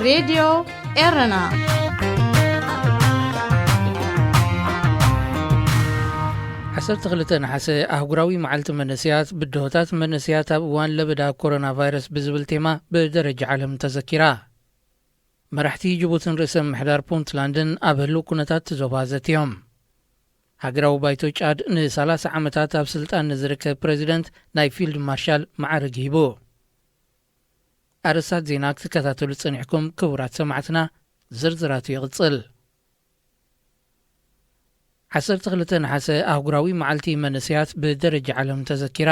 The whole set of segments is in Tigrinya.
ሬድዮ ኤረና። ዓሰርተ ክልተ ነሓሰ ኣህጉራዊ መዓልቲ መንእሰያት፣ ብድሆታት መንእሰያት ኣብ እዋን ለበዳ ኮሮና ቫይረስ ብዝብል ቴማ ብደረጃ ዓለም ተዘኪራ። መራሕቲ ጅቡትን ርእሰ ምምሕዳር ፑንትላንድን ኣብ ህሉው ኩነታት እቲ ዞባ ዘትዮም። ሃገራዊ ባይቶ ጫድ ን30 ዓመታት ኣብ ስልጣን ንዝርከብ ፕረዚደንት ናይ ፊልድ ማርሻል መዓርግ ሂቡ። ኣርእስታት ዜና ክትከታተሉ ጸኒሕኩም ክቡራት ሰማዕትና፣ ዝርዝራቱ ይቕጽል። ዓሰርተ ክልተ ነሓሰ ኣህጉራዊ መዓልቲ መንእሰያት ብደረጃ ዓለም ተዘኪራ።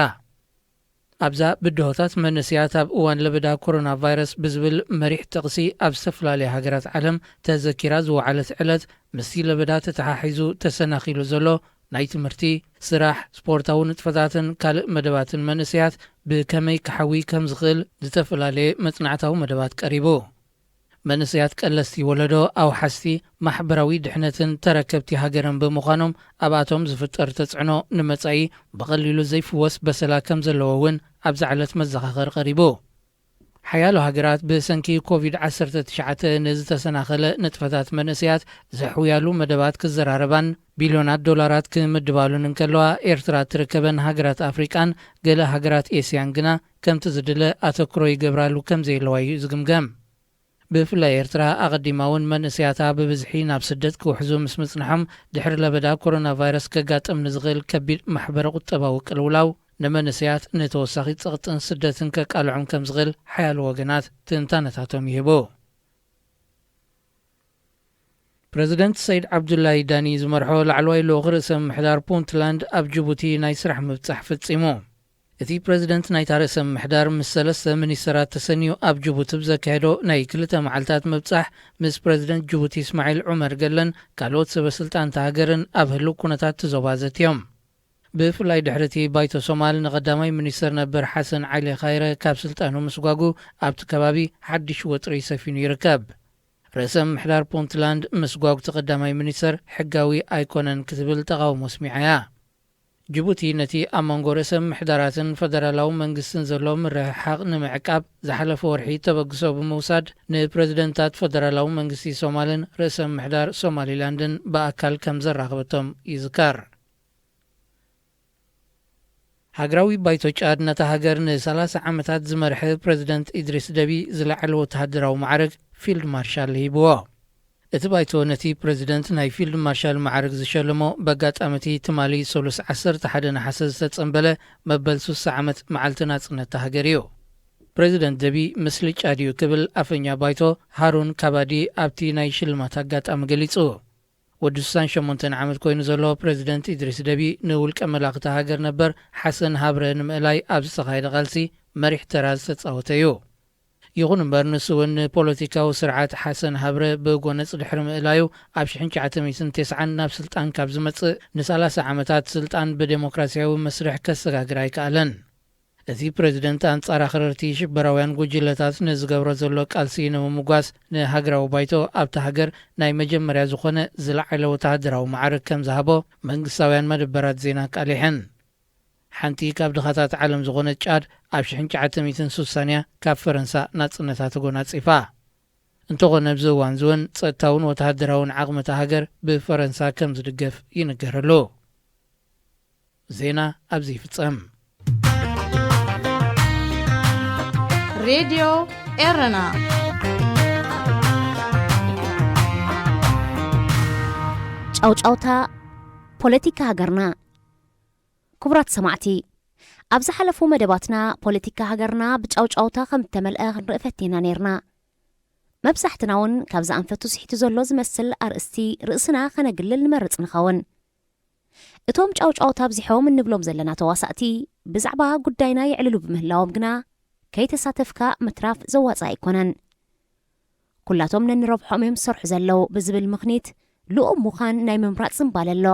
ኣብዛ ብድሆታት መንእሰያት ኣብ እዋን ለበዳ ኮሮና ቫይረስ ብዝብል መሪሕ ጥቕሲ ኣብ ዝተፈላለያ ሃገራት ዓለም ተዘኪራ ዝወዓለት ዕለት፣ ምስቲ ለበዳ ተተሓሒዙ ተሰናኺሉ ዘሎ ናይ ትምህርቲ፣ ስራሕ፣ ስፖርታዊ ንጥፈታትን ካልእ መደባትን መንእሰያት ብከመይ ክሓዊ ከም ዝኽእል ዝተፈላለየ መጽናዕታዊ መደባት ቀሪቡ። መንእሰያት ቀለስቲ ወለዶ፣ ኣውሓስቲ ማሕበራዊ ድሕነትን ተረከብቲ ሃገርን ብምዃኖም፣ ኣብኣቶም ዝፍጠር ተጽዕኖ ንመጻኢ ብቐሊሉ ዘይፍወስ በሰላ ከም ዘለዎ እውን ኣብዛ ዕለት መዘኻኸሪ ቀሪቡ። ሓያሎ ሃገራት ብሰንኪ ኮቪድ ዓሰርተ ትሽዓተ ንዝተሰናኸለ ንጥፈታት መንእሰያት ዘሕውያሉ መደባት ክዘራረባን ቢልዮናት ዶላራት ክምድባሉን እንከለዋ፣ ኤርትራ እትርከበን ሃገራት ኣፍሪቃን ገለ ሃገራት ኤስያን ግና ከምቲ ዝድለ ኣተኩሮ ይገብራሉ ከም ዘየለዋ እዩ ዝግምገም። ብፍላይ ኤርትራ ኣቐዲማ እውን መንእሰያታ ብብዝሒ ናብ ስደት ክውሕዙ ምስ ምጽንሖም፣ ድሕሪ ለበዳ ኮሮና ቫይረስ ከጋጥም ንዝኽእል ከቢድ ማሕበረ ቁጠባዊ ቅልውላው ንመንእሰያት ንተወሳኺ ጸቕጥን ስደትን ከቃልዖም ከም ዝኽእል ሓያሎ ወገናት ትንታነታቶም ይህቡ። ፕረዚደንት ሰይድ ዓብዱላይ ዳኒ ዝመርሖ ላዕለዋይ ልኡኽ ርእሰ ምምሕዳር ፑንትላንድ ኣብ ጅቡቲ ናይ ስራሕ ምብጻሕ ፈጺሙ። እቲ ፕረዚደንት ናይታ ርእሰ ምምሕዳር ምስ ሰለስተ ሚኒስተራት ተሰንዩ ኣብ ጅቡቲ ብዘካየዶ ናይ ክልተ መዓልታት ምብጻሕ፣ ምስ ፕረዚደንት ጅቡቲ እስማዒል ዑመር ገለን ካልኦት ሰበ ስልጣን እታ ሃገርን ኣብ ህሉው ኩነታት እቲ ዞባ ዘትዮም። ብፍላይ ድሕሪ እቲ ባይቶ ሶማል፣ ንቐዳማይ ሚኒስተር ነበር ሓሰን ዓሊ ኻይረ ካብ ስልጣኑ ምስጓጉ፣ ኣብቲ ከባቢ ሓድሽ ወጥሪ ሰፊኑ ይርከብ። ርእሰ ምምሕዳር ፑንትላንድ ምስጓጉ እቲ ቀዳማይ ሚኒስተር ሕጋዊ ኣይኮነን ክትብል ተቓውሞ ኣስሚዓ እያ። ጅቡቲ ነቲ ኣብ መንጎ ርእሰ ምምሕዳራትን ፈደራላዊ መንግስትን ዘሎ ምርሕሓቕ ንምዕቃብ፣ ዝሓለፈ ወርሒ ተበግሶ ብምውሳድ፣ ንፕረዚደንታት ፈደራላዊ መንግስቲ ሶማልን ርእሰ ምምሕዳር ሶማሊላንድን ብኣካል ከም ዘራኸበቶም ይዝከር። ሃገራዊ ባይቶ ጫድ ነታ ሃገር ን30 ዓመታት ዝመርሐ ፕረዚደንት ኢድሪስ ደቢ ዝለዓለ ወተሃደራዊ ማዕረግ ፊልድ ማርሻል ሂብዎ። እቲ ባይቶ ነቲ ፕረዚደንት ናይ ፊልድ ማርሻል ማዕረግ ዝሸለሞ፣ በጋጣሚ እቲ ትማሊ ሰሉስ ዓሰርተ ሓደ ነሓሰ ዝተጸንበለ መበል ሱሳ ዓመት መዓልቲ ናጽነት እታ ሃገር እዩ። ፕረዚደንት ደቢ፣ ምስሊ ጫድ እዩ ክብል ኣፈኛ ባይቶ ሃሩን ካባዲ ኣብቲ ናይ ሽልማት ኣጋጣሚ ገሊጹ። ወዲ ሱሳን ሸሞንተን ዓመት ኮይኑ ዘሎ ፕረዚደንት ኢድሪስ ደቢ፣ ንውልቀ መላኺ እታ ሃገር ነበር ሓሰን ሃብረ ንምእላይ ኣብ ዝተኻየደ ቃልሲ መሪሕ ተራ ዝተጻወተ እዩ። ይኹን እምበር፣ ንሱ እውን ንፖለቲካዊ ስርዓት ሓሰን ሃብረ ብጎነጽ ድሕሪ ምእላዩ፣ ኣብ ሽሕን ትሽዓተ ሚእትን ተስዓን ናብ ስልጣን ካብ ዝመጽእ፣ ን30 ዓመታት ስልጣን ብዴሞክራሲያዊ መስርሕ ከሰጋግር ኣይከኣለን። እቲ ፕረዚደንት፣ ኣንጻር ኣኽረርቲ ሽበራውያን ጉጅለታት ንዝገብሮ ዘሎ ቃልሲ ንምምጓስ፣ ንሃገራዊ ባይቶ ኣብታ ሃገር ናይ መጀመርያ ዝኾነ ዝለዓለ ወተሃደራዊ ማዕርግ ከም ዝሃቦ መንግስታውያን መደበራት ዜና ኣቃሊሐን። ሓንቲ ካብ ድኻታት ዓለም ዝኾነት ጫድ፣ ኣብ ሽሕን ትሽዓተ ሚእትን ሱሳን እያ ካብ ፈረንሳ ናጽነታ ተጎናጺፋ። እንተኾነ፣ ኣብዚ እዋን እዚ እውን ጸጥታውን ወተሃደራውን ዓቕሚ እታ ሃገር ብፈረንሳ ከም ዝድገፍ ይንገረሉ። ዜና ኣብዚ ይፍጸም። ሬድዮ ኤረና። ጫውጫውታ ፖለቲካ ሃገርና። ክቡራት ሰማዕቲ፣ ኣብ ዝሓለፉ መደባትና፣ ፖለቲካ ሃገርና ብጫውጫውታ ከም እተመልአ ክንርኢ ፈቲና ነይርና። መብዛሕትና እውን ካብዚ ኣንፈቱ ስሒቱ ዘሎ ዝመስል ኣርእስቲ ርእስና ከነግልል ንመርጽ ንኸውን። እቶም ጫውጫውታ ኣብዚሖም እንብሎም ዘለና ተዋሳእቲ፣ ብዛዕባ ጉዳይና የዕልሉ ብምህላዎም ግና፣ ከይተሳተፍካ ምትራፍ ዘዋጽእ ኣይኮነን። ኩላቶም ነንረብሖም እዮም ዝሰርሑ ዘለዉ ብዝብል ምኽኒት፣ ልኡም ምዃን ናይ ምምራጽ ዝንባለ ኣሎ።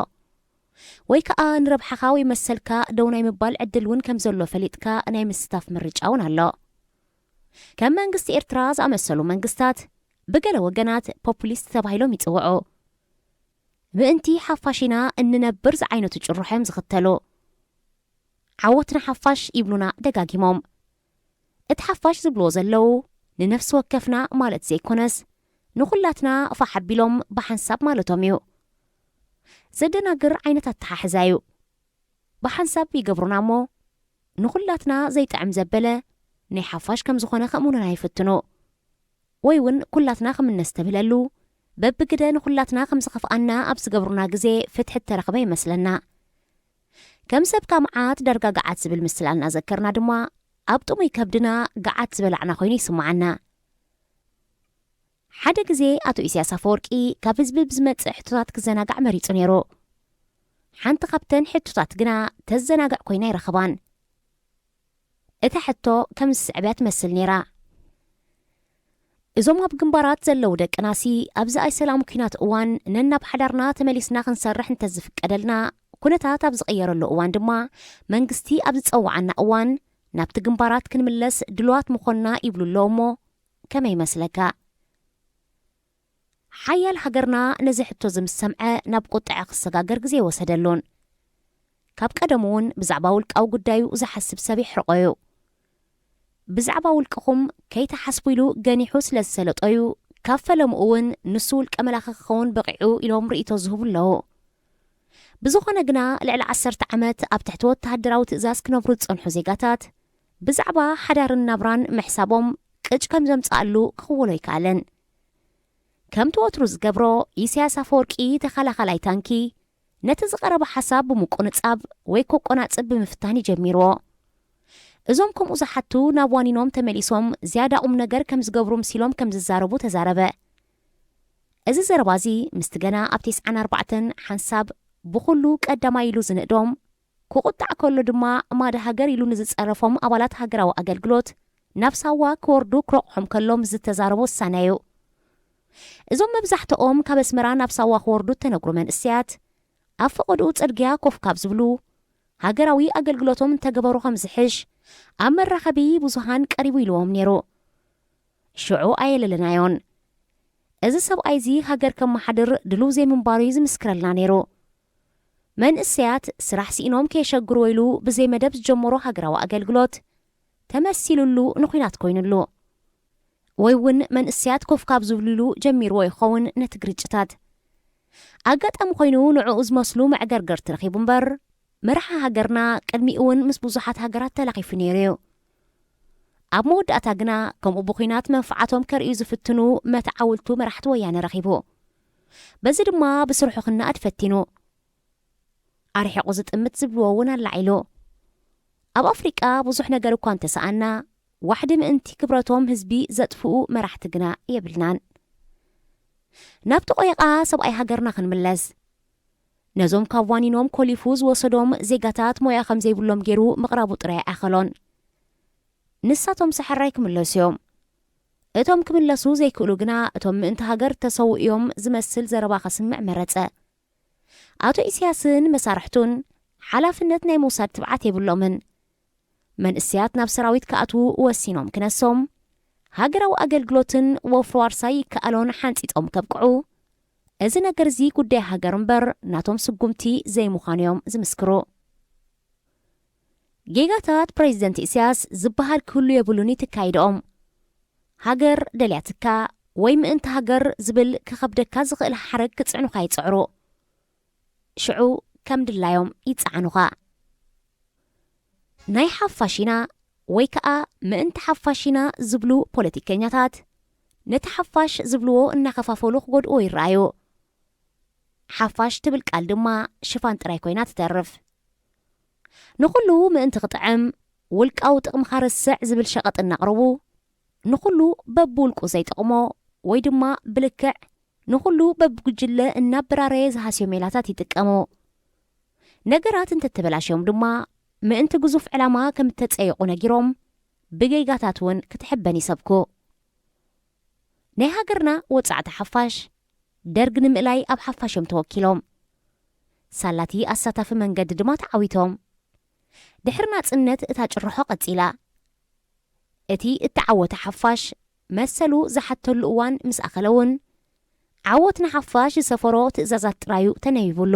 ወይ ከኣ ንረብሓኻ ወይ መሰልካ ደው ናይ ምባል ዕድል እውን ከም ዘሎ ፈሊጥካ ናይ ምስታፍ ምርጫ እውን ኣሎ። ከም መንግስቲ ኤርትራ ዝኣመሰሉ መንግስታት፣ ብገለ ወገናት ፖፑሊስት ተባሂሎም ይጽውዑ። ምእንቲ ሓፋሽ ኢና እንነብር ዝዓይነቱ ጭርሖ እዮም ዝኽተሉ። ዓወት ንሓፋሽ ይብሉና ደጋጊሞም። እቲ ሓፋሽ ዝብልዎ ዘለዉ፣ ንነፍሲ ወከፍና ማለት ዘይኮነስ፣ ንኹላትና ፋሕ ኣቢሎም ብሓንሳብ ማለቶም እዩ። ዘደናግር ዓይነት ኣተሓሕዛ እዩ። ብሓንሳብ ይገብሩና እሞ፣ ንኹላትና ዘይጥዕም ዘበለ ናይ ሓፋሽ ከም ዝኾነ ከእምኑና ይፍትኑ። ወይ እውን ኩላትና ከም እነስተብህለሉ፣ በብግደ ንኹላትና ከም ዝኸፍኣና ኣብ ዝገብሩና ግዜ ፍትሒ እተረኽበ ይመስለና። ከም ሰብ ካብ መዓት ዳርጋ ገዓት ዝብል ምስላ እናዘከርና ድማ፣ ኣብ ጥሙይ ከብድና ገዓት ዝበላዕና ኮይኑ ይስምዓና። ሓደ ግዜ ኣቶ ኢሳያስ ኣፈወርቂ ካብ ህዝቢ ብዝመጽእ ሕቶታት ክዘናጋዕ መሪጹ ነይሩ። ሓንቲ ካብተን ሕቶታት ግና ተዘናግዕ ኮይና ኣይረኸባን። እታ ሕቶ ከም ዝስዕብ እያ ትመስል ነይራ። እዞም ኣብ ግንባራት ዘለዉ ደቅናሲ ኣብዚ ኣይሰላም ኲናት እዋን ነናብ ሓዳርና ተመሊስና ክንሰርሕ እንተዝፍቀደልና፣ ኩነታት ኣብ ዝቕየረሉ እዋን ድማ መንግስቲ ኣብ ዝጸውዓና እዋን ናብቲ ግንባራት ክንምለስ ድልዋት ምኾንና ይብሉ ኣለዉ እሞ ከመይ ይመስለካ? ሓያል ሃገርና ነዚ ሕቶ እዚ ምስ ሰምዐ ናብ ቁጥዐ ክሰጋገር ግዜ ወሰደሉን። ካብ ቀደሙ እውን ብዛዕባ ውልቃዊ ጉዳዩ ዝሓስብ ሰብ የሕርቆ እዩ። ብዛዕባ ውልቅኹም ከይትሓስቡ ኢሉ ገኒሑ ስለ ዝሰለጦ እዩ፣ ካብ ፈለምኡ እውን ንሱ ውልቀ መላኺ ክኸውን በቒዑ ኢሎም ርእይቶ ዝህቡ ኣለዉ። ብዝኾነ ግና ልዕሊ ዓሰርተ ዓመት ኣብ ትሕቲ ወተሃደራዊ ትእዛዝ ክነብሩ ዝጸንሑ ዜጋታት ብዛዕባ ሓዳርን ናብራን ምሕሳቦም ቅጭ ከም ዘምጽኣሉ ክኽውሎ ኣይከኣለን። ከምቲ ወትሩ ዝገብሮ፣ ኢሳያስ ኣፈወርቂ ተኸላኸላይ ታንኪ ነቲ ዝቐረበ ሓሳብ ብምቁንጻብ ወይ ኮቆናጽብ ብምፍታን እዩ ጀሚርዎ። እዞም ከምኡ ዝሓቱ ናብ ዋኒኖም ተመሊሶም ዝያዳ ቁም ነገር ከም ዝገብሩ ምሲሎም ከም ዝዛረቡ ተዛረበ። እዚ ዘረባ እዚ ምስቲ ገና ኣብ ተስዓን ኣርባዕተን ሓንሳብ ብኹሉ ቀዳማይ ኢሉ ዝንእዶም፣ ክቑጣዕ ከሎ ድማ ማዳ ሃገር ኢሉ ንዝጸረፎም ኣባላት ሃገራዊ ኣገልግሎት ናብ ሳዋ ክወርዱ ክረቑሖም ከሎ ምስ ዝተዛረቦ ውሳነ እዩ። እዞም መብዛሕትኦም ካብ ኣስመራ ናብ ሳዋ ክወርዱ እተነግሩ መንእሰያት፣ ኣብ ፈቐድኡ ጽርግያ ኮፍ ካብ ዝብሉ፣ ሃገራዊ ኣገልግሎቶም እንተገበሩ ከም ዝሕሽ ኣብ መራኸቢ ብዙሃን ቀሪቡ ኢልዎም ነይሩ። ሽዑ ኣየለለናዮን። እዚ ሰብኣይ እዚ ሃገር ከመሓድር ድሉው ዘይምንባሩ እዩ ዝምስክረልና ነይሩ። መንእሰያት ስራሕ ስኢኖም ከየሸግርዎ ኢሉ ብዘይ መደብ ዝጀመሮ ሃገራዊ ኣገልግሎት ተመሲሉሉ ንኹናት ኮይኑሉ። ወይ እውን መንእሰያት ኮፍ ካብ ዝብልሉ ጀሚርዎ ይኸውን ነቲ ግርጭታት። ኣጋጣሚ ኮይኑ ንዕኡ ዝመስሉ መዕገርገርቲ ረኺቡ እምበር፣ መራሒ ሃገርና ቅድሚኡ እውን ምስ ብዙሓት ሃገራት ተላኺፉ ነይሩ እዩ። ኣብ መወዳእታ ግና ከምኡ ብኹናት መንፍዓቶም ከርእዩ ዝፍትኑ መተዓውልቱ መራሕቲ ወያነ ረኺቡ። በዚ ድማ ብስርሑ ክነኣድ ፈቲኑ። ኣርሒቑ ዝጥምት ዝብልዎ እውን ኣላዒሉ። ኣብ ኣፍሪቃ ብዙሕ ነገር እኳ እንተሰኣና፣ ዋሕዲ ምእንቲ ክብረቶም ህዝቢ ዘጥፍኡ መራሕቲ ግና የብልናን። ናብቲ ቆየቓ ሰብኣይ ሃገርና ክንምለስ። ነዞም ካብ ዋኒኖም ኮሊፉ ዝወሰዶም ዜጋታት ሞያ ከም ዘይብሎም ገይሩ ምቕራቡ ጥራይ ኣይኣኸሎን። ንሳቶም ሰሐራይ ክምለሱ እዮም። እቶም ክምለሱ ዘይክእሉ ግና እቶም ምእንቲ ሃገር ተሰውኡ እዮም ዝመስል ዘረባ ከስምዕ መረጸ። ኣቶ ኢሳያስን መሳርሕቱን ሓላፍነት ናይ ምውሳድ ትብዓት የብሎምን። መንእሰያት ናብ ሰራዊት ክኣትዉ ወሲኖም ክነሶም፣ ሃገራዊ ኣገልግሎትን ወፍሪ ዋርሳይ ይከኣሎን ሓንጺጾም ከብቅዑ፣ እዚ ነገር እዚ ጉዳይ ሃገር እምበር ናቶም ስጉምቲ ዘይምዃኑ እዮም ዝምስክሩ። ጌጋታት ፕሬዚደንት ኢሳያስ ዝበሃል ክህሉ የብሉን እዩ ትካይድኦም። ሃገር ደልያትካ ወይ ምእንቲ ሃገር ዝብል ክኸብደካ ዝኽእል ሓረግ ክጽዕኑኻ ይጽዕሩ። ሽዑ ከም ድላዮም ይጸዓኑኻ። ናይ ሓፋሽ ኢና ወይ ከኣ ምእንቲ ሓፋሽ ኢና ዝብሉ ፖለቲከኛታት ነቲ ሓፋሽ ዝብልዎ እናኸፋፈሉ ክጎድእዎ ይረኣዩ። ሓፋሽ ትብል ቃል ድማ ሽፋን ጥራይ ኮይና ትተርፍ። ንኹሉ ምእንቲ ክጥዕም ውልቃዊ ጥቕምኻ ረስዕ ዝብል ሸቐጥ እናቕረቡ፣ ንኹሉ በብውልቁ ዘይጠቕሞ ወይ ድማ ብልክዕ ንኹሉ በብጉጅለ እናበራረየ ዝሃስዮ ሜላታት ይጥቀሙ። ነገራት እንተተበላሽዮም ድማ ምእንቲ ግዙፍ ዕላማ ከም እተጸየቑ ነጊሮም ብጌጋታት እውን ክትሕበን ይሰብኩ። ናይ ሃገርና ወጻዕቲ ሓፋሽ ደርግ ንምእላይ ኣብ ሓፋሽ እዮም ተወኪሎም። ሳላቲ ኣሳታፊ መንገዲ ድማ ተዓዊቶም። ድሕሪ ናጽነት እታ ጭርሖ ቀጺላ። እቲ እተዓወተ ሓፋሽ መሰሉ ዝሓተሉ እዋን ምስ ኣኸለ እውን ዓወት ንሓፋሽ ዝሰፈሮ ትእዛዛት ጥራዩ ተነቢቡሉ።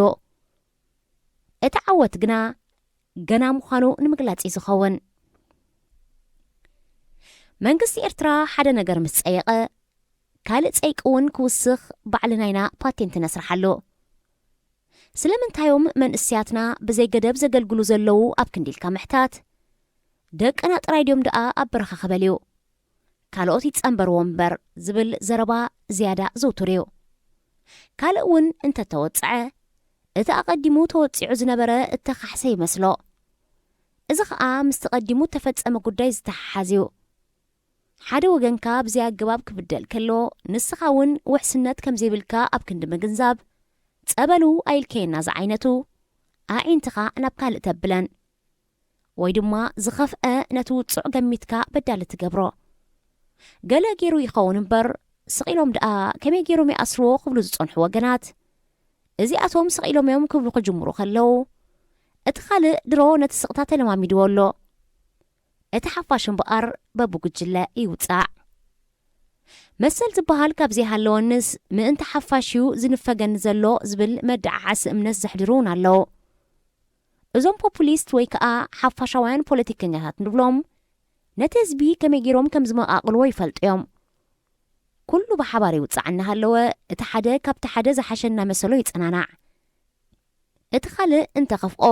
እቲ ዓወት ግና ገና ምዃኑ ንምግላጽ እዩ ዝኸውን። መንግስቲ ኤርትራ ሓደ ነገር ምስ ጸየቐ፣ ካልእ ጸይቂ እውን ክውስኽ ባዕልና ኢና ፓቴንት ነስርሓሉ። ስለምንታዮም መንእሰያትና ብዘይ ገደብ ዘገልግሉ ዘለዉ ኣብ ክንዲ ኢልካ ምሕታት፣ ደቅና ጥራይ ድዮም ደኣ ኣብ በረኻ ክበልዩ? ካልኦት ይጸንበርዎ እምበር ዝብል ዘረባ ዝያዳ ዝውቱር እዩ። ካልእ እውን እንተተወጽዐ፣ እቲ ኣቐዲሙ ተወጺዑ ዝነበረ እተኻሕሰ ይመስሎ። እዚ ኸኣ ምስቲ ቀዲሙ እተፈጸመ ጉዳይ ዝተሓሓዝ እዩ። ሓደ ወገንካ ብዘይ ኣገባብ ክብደል ከሎ፣ ንስኻ እውን ውሕስነት ከም ዘይብልካ ኣብ ክንዲ ምግንዛብ፣ ጸበሉ ኣይልከየና ዝዓይነቱ ኣዒንትኻ ናብ ካልእ ተብለን። ወይ ድማ ዝኸፍአ ነቲ ውጹዕ ገሚትካ በዳሊ ትገብሮ። ገለ ገይሩ ይኸውን እምበር፣ ስቕ ኢሎም ደኣ ከመይ ገይሮም ይኣስርዎ ክብሉ ዝጸንሑ ወገናት፣ እዚኣቶም ስቕ ኢሎም እዮም ክብሉ ክጅምሩ ከለዉ፣ እቲ ካልእ ድሮ ነቲ ስቕታ ተለማሚድዎ ኣሎ። እቲ ሓፋሽ እምበኣር በብጉጅለ ይውጻዕ። መሰል ዝበሃል ካብ ዘይሃለወንስ ምእንቲ ሓፋሽ እዩ ዝንፈገኒ ዘሎ ዝብል መደዓዓሲ እምነት ዘሕድሩ እውን ኣለዉ። እዞም ፖፑሊስት ወይ ከኣ ሓፋሻውያን ፖለቲከኛታት ንብሎም፣ ነቲ ህዝቢ ከመይ ገይሮም ከም ዝመቓቕልዎ ይፈልጡ እዮም። ኩሉ ብሓባር ይውጻዕ እናሃለወ፣ እቲ ሓደ ካብቲ ሓደ ዝሓሸ እናመሰሎ ይጸናናዕ። እቲ ካልእ እንተኸፍኦ፣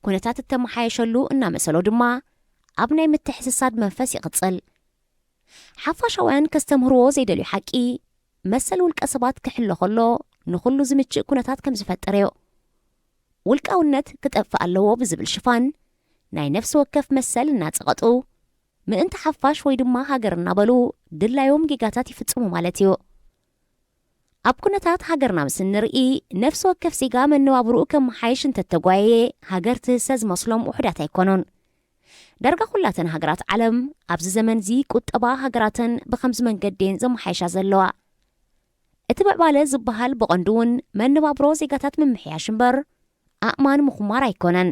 ኩነታት እተመሓየሸሉ እናመሰሎ ድማ፣ ኣብ ናይ ምትሕስሳድ መንፈስ ይቕጽል። ሓፋሻውያን ከስተምህርዎ ዘይደልዩ ሓቂ፣ መሰል ውልቀ ሰባት ክሕሎ ከሎ፣ ንኹሉ ዝምችእ ኩነታት ከም ዝፈጥር እዩ። ውልቃውነት ክጠፍእ ኣለዎ ብዝብል ሽፋን፣ ናይ ነፍሲ ወከፍ መሰል እናጸቐጡ፣ ምእንቲ ሓፋሽ ወይ ድማ ሃገር እናበሉ ድላዮም ጌጋታት ይፍጽሙ ማለት እዩ። ኣብ ኩነታት ሃገርና ምስ እንርኢ፣ ነፍሲ ወከፍ ዜጋ መነባብርኡ ከመሓይሽ እንተተጓየየ፣ ሃገር ትህሰ ዝመስሎም ውሑዳት ኣይኮኑን። ዳርጋ ኩላተን ሃገራት ዓለም ኣብዚ ዘመንዚ ቁጠባ ሃገራተን ብኸምዚ መንገዲ እየን ዘመሓይሻ ዘለዋ። እቲ ምዕባለ ዝበሃል ብቐንዱ እውን መነባብሮ ዜጋታት ምምሕያሽ እምበር፣ ኣእማን ምኹማር ኣይኮነን።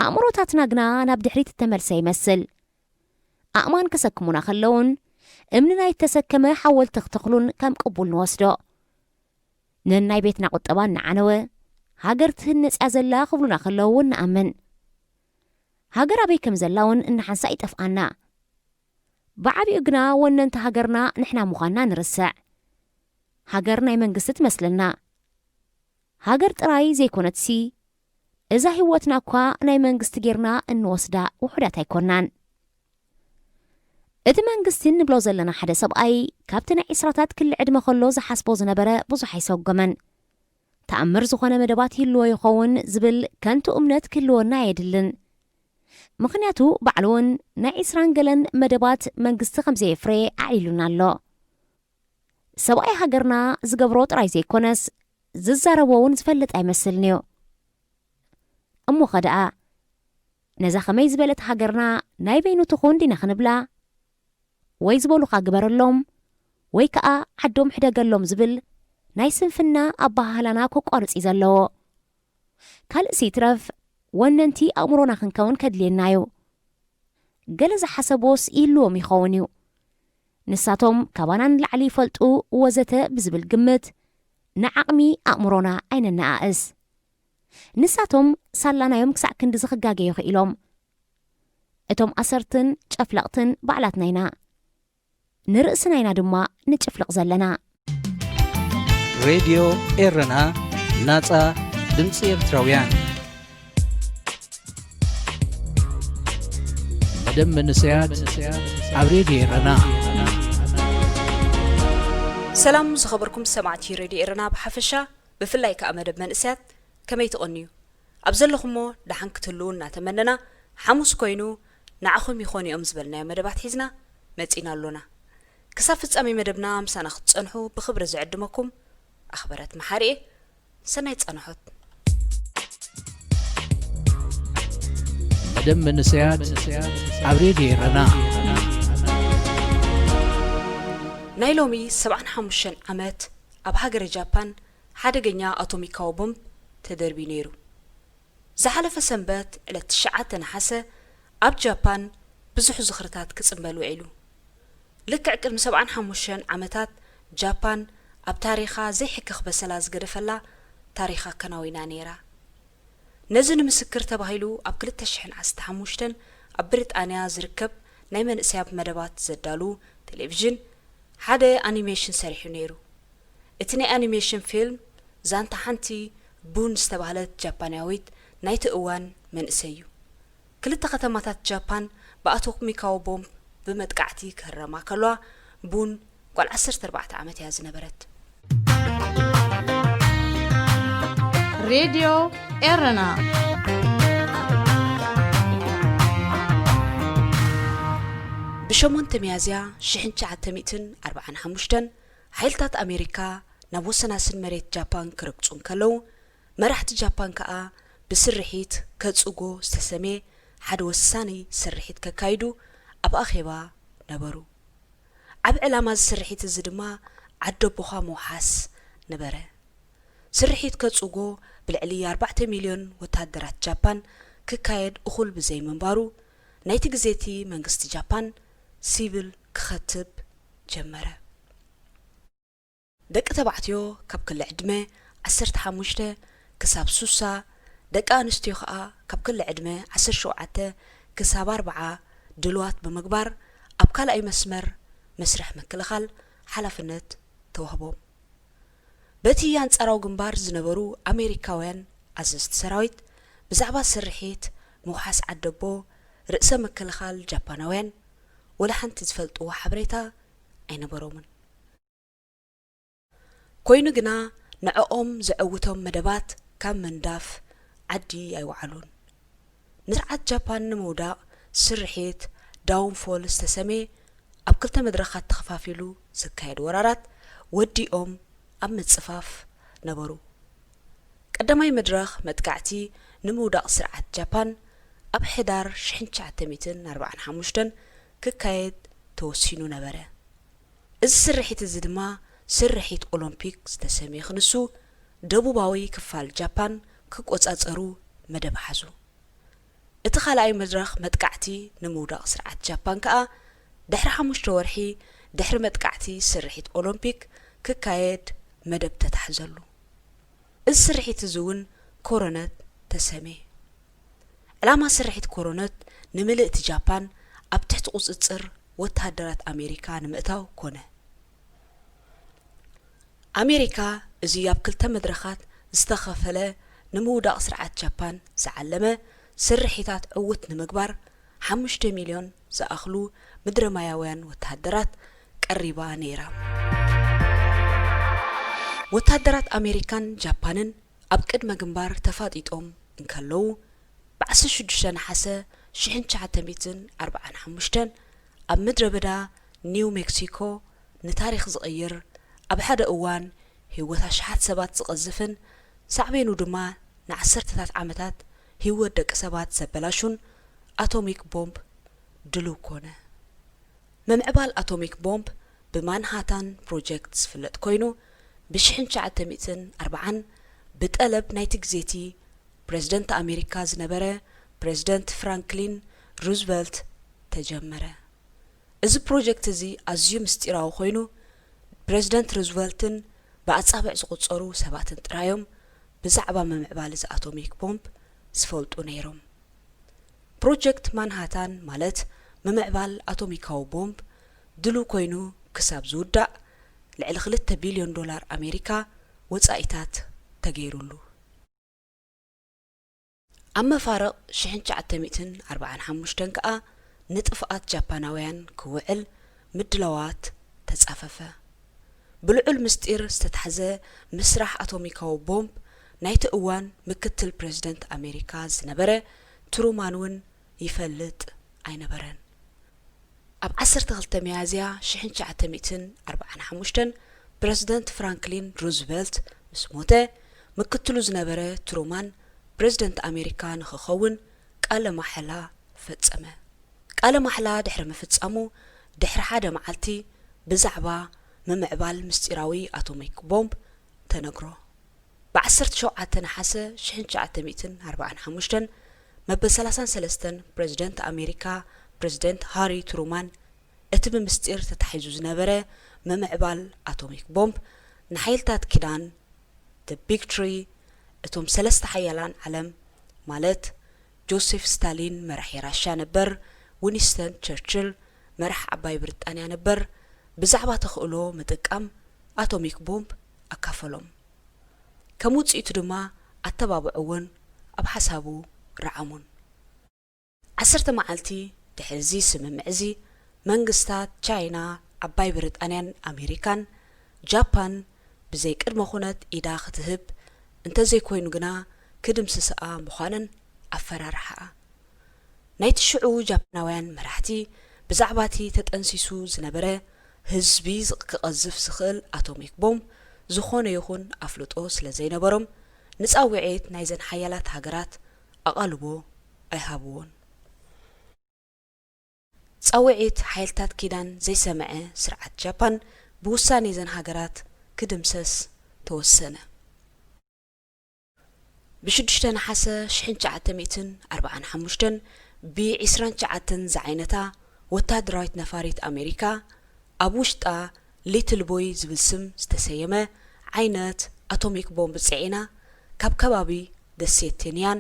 ኣእምሮታትና ግና ናብ ድሕሪት እተመልሰ ይመስል። ኣእማን ከሰክሙና ከለዉን፣ እምኒ ናይ እተሰከመ ሓወልቲ ክተኽሉን ከም ቅቡል ንወስዶ። ነናይ ቤትና ቁጠባ እናዓነወ፣ ሃገር ትህነጽ እያ ዘላ ክብሉና ከለዉ እውን ንኣምን። ሃገር ኣበይ ከም ዘላ እውን እናሓንሳእ ይጠፍኣና። ብዓቢኡ ግና ወነንቲ ሃገርና ንሕና ምዃንና ንርስዕ። ሃገር ናይ መንግስቲ ትመስለና። ሃገር ጥራይ ዘይኮነትሲ፣ እዛ ህይወትና እኳ ናይ መንግስቲ ጌርና እንወስዳ ውሑዳት ኣይኮናን። እቲ መንግስቲ እንብሎ ዘለና ሓደ ሰብኣይ፣ ካብቲ ናይ ዒስራታት ክሊ ዕድመ ከሎ ዝሓስቦ ዝነበረ ብዙሕ ኣይሰጎመን። ተኣምር ዝኾነ መደባት ይህልዎ ይኸውን ዝብል ከንቱ እምነት ክህልወና ኣየድልን። ምኽንያቱ ባዕሉ እውን ናይ ዒስራን ገለን መደባት መንግስቲ ከም ዘየፍረየ ኣዕሊሉና ኣሎ። ሰብኣይ ሃገርና ዝገብሮ ጥራይ ዘይኮነስ፣ ዝዛረቦ እውን ዝፈልጥ ኣይመስልን እዩ። እሞ ኸ ደኣ፣ ነዛ ኸመይ ዝበለት ሃገርና ናይ በይኑ ትኹን ዲና ክንብላ? ወይ ዝበሉኻ ግበረሎም፣ ወይ ከኣ ዓዶም ሕደገሎም ዝብል ናይ ስንፍና ኣበሃህላና ከቋርጽ እዩ ዘለዎ። ካልእሲ ይትረፍ፣ ወነንቲ ኣእምሮና ክንከውን ከድልየና እዩ። ገለ ዝሓሰብዎስ ይህልዎም ይኸውን እዩ። ንሳቶም ካባና ንላዕሊ ይፈልጡ ወዘተ ብዝብል ግምት፣ ንዓቕሚ ኣእምሮና ኣይነነኣእስ። ንሳቶም ሳላናዮም ክሳዕ ክንድዚ ክጋገዩ ክኢሎም። እቶም ኣሰርትን ጨፍለቕትን ባዕላትና ኢና። ንርእስና ኢና ድማ ንጭፍልቕ ዘለና። ሬድዮ ኤረና፣ ናጻ ድምጺ ኤርትራውያን። መደብ መንእሰያት ኣብ ሬድዮ ኤረና። ሰላም ዝኸበርኩም ሰማዕቲ ሬድዮ ኤረና ብሓፈሻ፣ ብፍላይ ከኣ መደብ መንእሰያት ከመይ ትቐንዩ? ኣብ ዘለኹሞ ደሓን ክትህልዉ እናተመነና፣ ሓሙስ ኮይኑ ንዓኹም ይኾኑ እዮም ዝበልናዮ መደባት ሒዝና መጺና ኣሎና። ክሳብ ፍጻሜ መደብና ምሳና ክትጸንሑ ብኽብሪ ዝዕድመኩም ኣኽበረት መሓሪ እየ። ሰናይ ጻንሖት። መደብ መንእሰያት ኣብ ሬድዮ ኤረና። ናይ ሎሚ ሰብዓን ሓሙሽተን ዓመት ኣብ ሃገረ ጃፓን ሓደገኛ ኣቶሚካዊ ቦምብ ተደርብዩ ነይሩ። ዝሓለፈ ሰንበት ዕለት ትሽዓተ ነሓሰ ኣብ ጃፓን ብዙሕ ዝኽርታት ክጽንበል ውዒሉ። ልክዕ ቅድሚ ሰብዓን ሓሙሽተን ዓመታት ጃፓን ኣብ ታሪኻ ዘይሕከኽ በሰላ ዝገደፈላ ታሪኻ ኣከናዊና ነይራ። ነዚ ንምስክር ተባሂሉ ኣብ ክልተ ሽሕን ዓሰርተ ሓሙሽተን ኣብ ብሪጣንያ ዝርከብ ናይ መንእሰያት መደባት ዘዳሉ ቴሌቪዥን ሓደ ኣኒሜሽን ሰሪሑ ነይሩ። እቲ ናይ ኣኒሜሽን ፊልም ዛንታ ሓንቲ ቡን ዝተባህለት ጃፓናዊት ናይቲ እዋን መንእሰይ እዩ። ክልተ ከተማታት ጃፓን ብኣቶሚካዊ ቦምብ ብመጥቃዕቲ ክህረማ ከለዋ፣ ቡን ጓል ዓሰርተ ኣርባዕተ ዓመት እያ ዝነበረት። ሬድዮ ኤረና ብሸሞንተ ሚያዝያ ሽሕን ትሽዓተ ሚእትን ኣርባዓን ሓሙሽተን ሓይልታት ኣሜሪካ ናብ ወሰናስን መሬት ጃፓን ክረግጹ እንከለዉ፣ መራሕቲ ጃፓን ከኣ ብስርሒት ከጽጎ ዝተሰምየ ሓደ ወሳኒ ስርሒት ከካይዱ ኣብ ኣኼባ ነበሩ። ዓቢ ዕላማ እዚ ስርሒት እዚ ድማ ዓደቦኻ ምውሓስ ነበረ። ስርሒት ከጽጎ ብልዕሊ ኣርባዕተ ሚልዮን ወተሃደራት ጃፓን ክካየድ እኹል ብዘይምንባሩ፣ ናይቲ ግዜ እቲ መንግስቲ ጃፓን ሲቪል ክኸትብ ጀመረ። ደቂ ተባዕትዮ ካብ ክሊ ዕድመ ዓሰርተ ሓሙሽተ ክሳብ ሱሳ፣ ደቂ ኣንስትዮ ከኣ ካብ ክሊ ዕድመ ዓሰርተ ሸውዓተ ክሳብ ኣርብዓ ድልዋት ብምግባር ኣብ ካልኣይ መስመር መስርሕ ምክልኻል ሓላፍነት ተዋህቦም። በቲ ኣንጻራዊ ግንባር ዝነበሩ ኣሜሪካውያን ኣዘዝቲ ሰራዊት ብዛዕባ ስርሒት ምውሓስ ዓደቦ ርእሰ ምክልኻል ጃፓናውያን ወላ ሓንቲ ዝፈልጥዎ ሓበሬታ ኣይነበሮምን። ኮይኑ ግና ንዕኦም ዘዕውቶም መደባት ካብ ምንዳፍ ዓዲ ኣይወዓሉን። ንስርዓት ጃፓን ንምውዳቕ ስርሒት ዳውንፎል ዝተሰምየ ኣብ ክልተ መድረኻት ተኸፋፊሉ ዝካየድ ወራራት ወዲኦም ኣብ ምጽፋፍ ነበሩ። ቀዳማይ መድረኽ መጥቃዕቲ ንምውዳቕ ስርዓት ጃፓን ኣብ ሕዳር ሽሕን ትሽዓተ ሚእትን ኣርባዓን ሓሙሽተን ክካየድ ተወሲኑ ነበረ። እዚ ስርሒት እዚ ድማ ስርሒት ኦሎምፒክ ዝተሰምየ ክንሱ፣ ደቡባዊ ክፋል ጃፓን ክቆጻጸሩ መደብ ሓዙ። እቲ ካልኣይ መድረኽ መጥቃዕቲ ንምውዳቕ ስርዓት ጃፓን ከኣ ድሕሪ ሓሙሽተ ወርሒ ድሕሪ መጥቃዕቲ ስርሒት ኦሎምፒክ ክካየድ መደብ ተታሕዘሉ። እዚ ስርሒት እዚ እውን ኮሮነት ተሰምየ። ዕላማ ስርሒት ኮሮነት ንምልእቲ ጃፓን ኣብ ትሕቲ ቁጽጽር ወተሃደራት ኣሜሪካ ንምእታው ኮነ። ኣሜሪካ እዚ ኣብ ክልተ መድረኻት ዝተኸፈለ ንምውዳቕ ስርዓት ጃፓን ዝዓለመ ስርሒታት ዕውት ንምግባር ሓሙሽተ ሚልዮን ዝኣኽሉ ምድረማያውያን ወተሃደራት ቀሪባ ነይራ። ወተሃደራት ኣሜሪካን ጃፓንን ኣብ ቅድመ ግንባር ተፋጢጦም እንከለዉ፣ ብ ዓሰርተ ሽዱሽተ ነሓሰ ሽሕን ትሽዓተ ሚእትን ኣርባዓን ሓሙሽተን ኣብ ምድረ በዳ ኒው ሜክሲኮ ንታሪኽ ዝቕይር፣ ኣብ ሓደ እዋን ህይወት ኣሽሓት ሰባት ዝቐዝፍን ሳዕቤኑ ድማ ንዓሰርተታት ዓመታት ህይወት ደቂ ሰባት ዘበላሹን ኣቶሚክ ቦምብ ድሉው ኮነ። ምምዕባል ኣቶሚክ ቦምብ ብማንሃታን ፕሮጀክት ዝፍለጥ ኮይኑ፣ ብ ሽሕን ትሽዓተ ሚእትን ኣርባዓን ብጠለብ ናይቲ ግዜቲ ፕረዚደንት ኣሜሪካ ዝነበረ ፕረዚደንት ፍራንክሊን ሩዝቨልት ተጀመረ። እዚ ፕሮጀክት እዚ ኣዝዩ ምስጢራዊ ኮይኑ፣ ፕረዚደንት ሩዝቨልትን ብኣጻብዕ ዝቑጸሩ ሰባትን ጥራዮም ብዛዕባ ምምዕባል እዚ ኣቶሚክ ቦምብ ዝፈልጡ ነይሮም። ፕሮጀክት ማንሃታን ማለት ምምዕባል ኣቶሚካዊ ቦምብ ድሉው ኮይኑ ክሳብ ዝውዳእ ልዕሊ ክልተ ቢልዮን ዶላር ኣሜሪካ ወጻኢታት ተገይሩሉ። ኣብ መፋርቕ ሽሕን ትሽዓተ ሚእትን ኣርባዓን ሓሙሽተን ከኣ ንጥፍኣት ጃፓናውያን ክውዕል ምድላዋት ተጻፈፈ። ብልዑል ምስጢር ዝተታሕዘ ምስራሕ ኣቶሚካዊ ቦምብ ናይቲ እዋን ምክትል ፕረዚደንት ኣሜሪካ ዝነበረ ትሩማን እውን ይፈልጥ ኣይነበረን። ኣብ ዓሰርተ ክልተ ሚያዝያ ሽሕን ትሽዓተ ሚእትን ኣርባዓን ሓሙሽተን ፕረዚደንት ፍራንክሊን ሩዝቨልት ምስ ሞተ፣ ምክትሉ ዝነበረ ትሩማን ፕረዚደንት ኣሜሪካ ንኽኸውን ቃለ ማሕላ ፈጸመ። ቃለ ማሕላ ድሕሪ ምፍጻሙ፣ ድሕሪ ሓደ መዓልቲ ብዛዕባ ምምዕባል ምስጢራዊ ኣቶሚክ ቦምብ ተነግሮ። ብ ዓሰርተ ሸውዓተ ነሓሰ ሽሕን ትሽዓተ ሚእትን ኣርባዓን ሓሙሽተን መበል ሰላሳን ሰለስተን ፕረዚደንት ኣሜሪካ ፕረዚደንት ሃሪ ትሩማን፣ እቲ ብምስጢር ተታሒዙ ዝነበረ ምምዕባል ኣቶሚክ ቦምብ ንሓይልታት ኪዳን፣ the big three፣ እቶም ሰለስተ ሓያላን ዓለም ማለት ጆሴፍ ስታሊን መራሒ ራሻ ነበር፣ ዊንስተን ቸርችል፣ መራሕ ዓባይ ብሪጣንያ ነበር፣ ብዛዕባ ተኽእሎ ምጥቃም ኣቶሚክ ቦምብ ኣካፈሎም። ከም ውጽኢቱ ድማ ኣተባብዕዎን ኣብ ሓሳቡ ረዓሙን። ዓሰርተ መዓልቲ ድሕሪ እዚ ስምምዕ እዚ፣ መንግስታት ቻይና፣ ዓባይ ብሪጣንያን ኣሜሪካን፣ ጃፓን ብዘይ ቅድመ ኩነት ኢዳ ክትህብ፣ እንተዘይኮይኑ ግና ክድምስስኣ ምዃነን ኣፈራርሓኣ። ናይቲ ሽዑ ጃፓናውያን መራሕቲ፣ ብዛዕባቲ ተጠንሲሱ ዝነበረ ህዝቢ ዝቅ-፣ ክቐዝፍ ዝኽእል ኣቶሚክ ቦምብ ዝኾነ ይኹን ኣፍልጦ ስለ ዘይነበሮም፣ ንጻውዒት ናይዘን ሓያላት ሃገራት ኣቓልቦ ኣይሃብዎን። ጻውዒት ሓይልታት ኪዳን ዘይሰምዐ ስርዓት ጃፓን፣ ብውሳኔ እዘን ሃገራት ክድምሰስ ተወሰነ። ብሽዱሽተ ነሓሰ ሽሕን ትሽዓተ ሚእትን ኣርባዓን ሓሙሽተን፣ ብዒስራን ትሽዓተን ዝዓይነታ ወተሃደራዊት ነፋሪት ኣሜሪካ፣ ኣብ ውሽጣ ሊትል ቦይ ዝብል ስም ዝተሰየመ ዓይነት ኣቶሚክ ቦምብ ጽዒና፣ ካብ ከባቢ ደሴት ቴንያን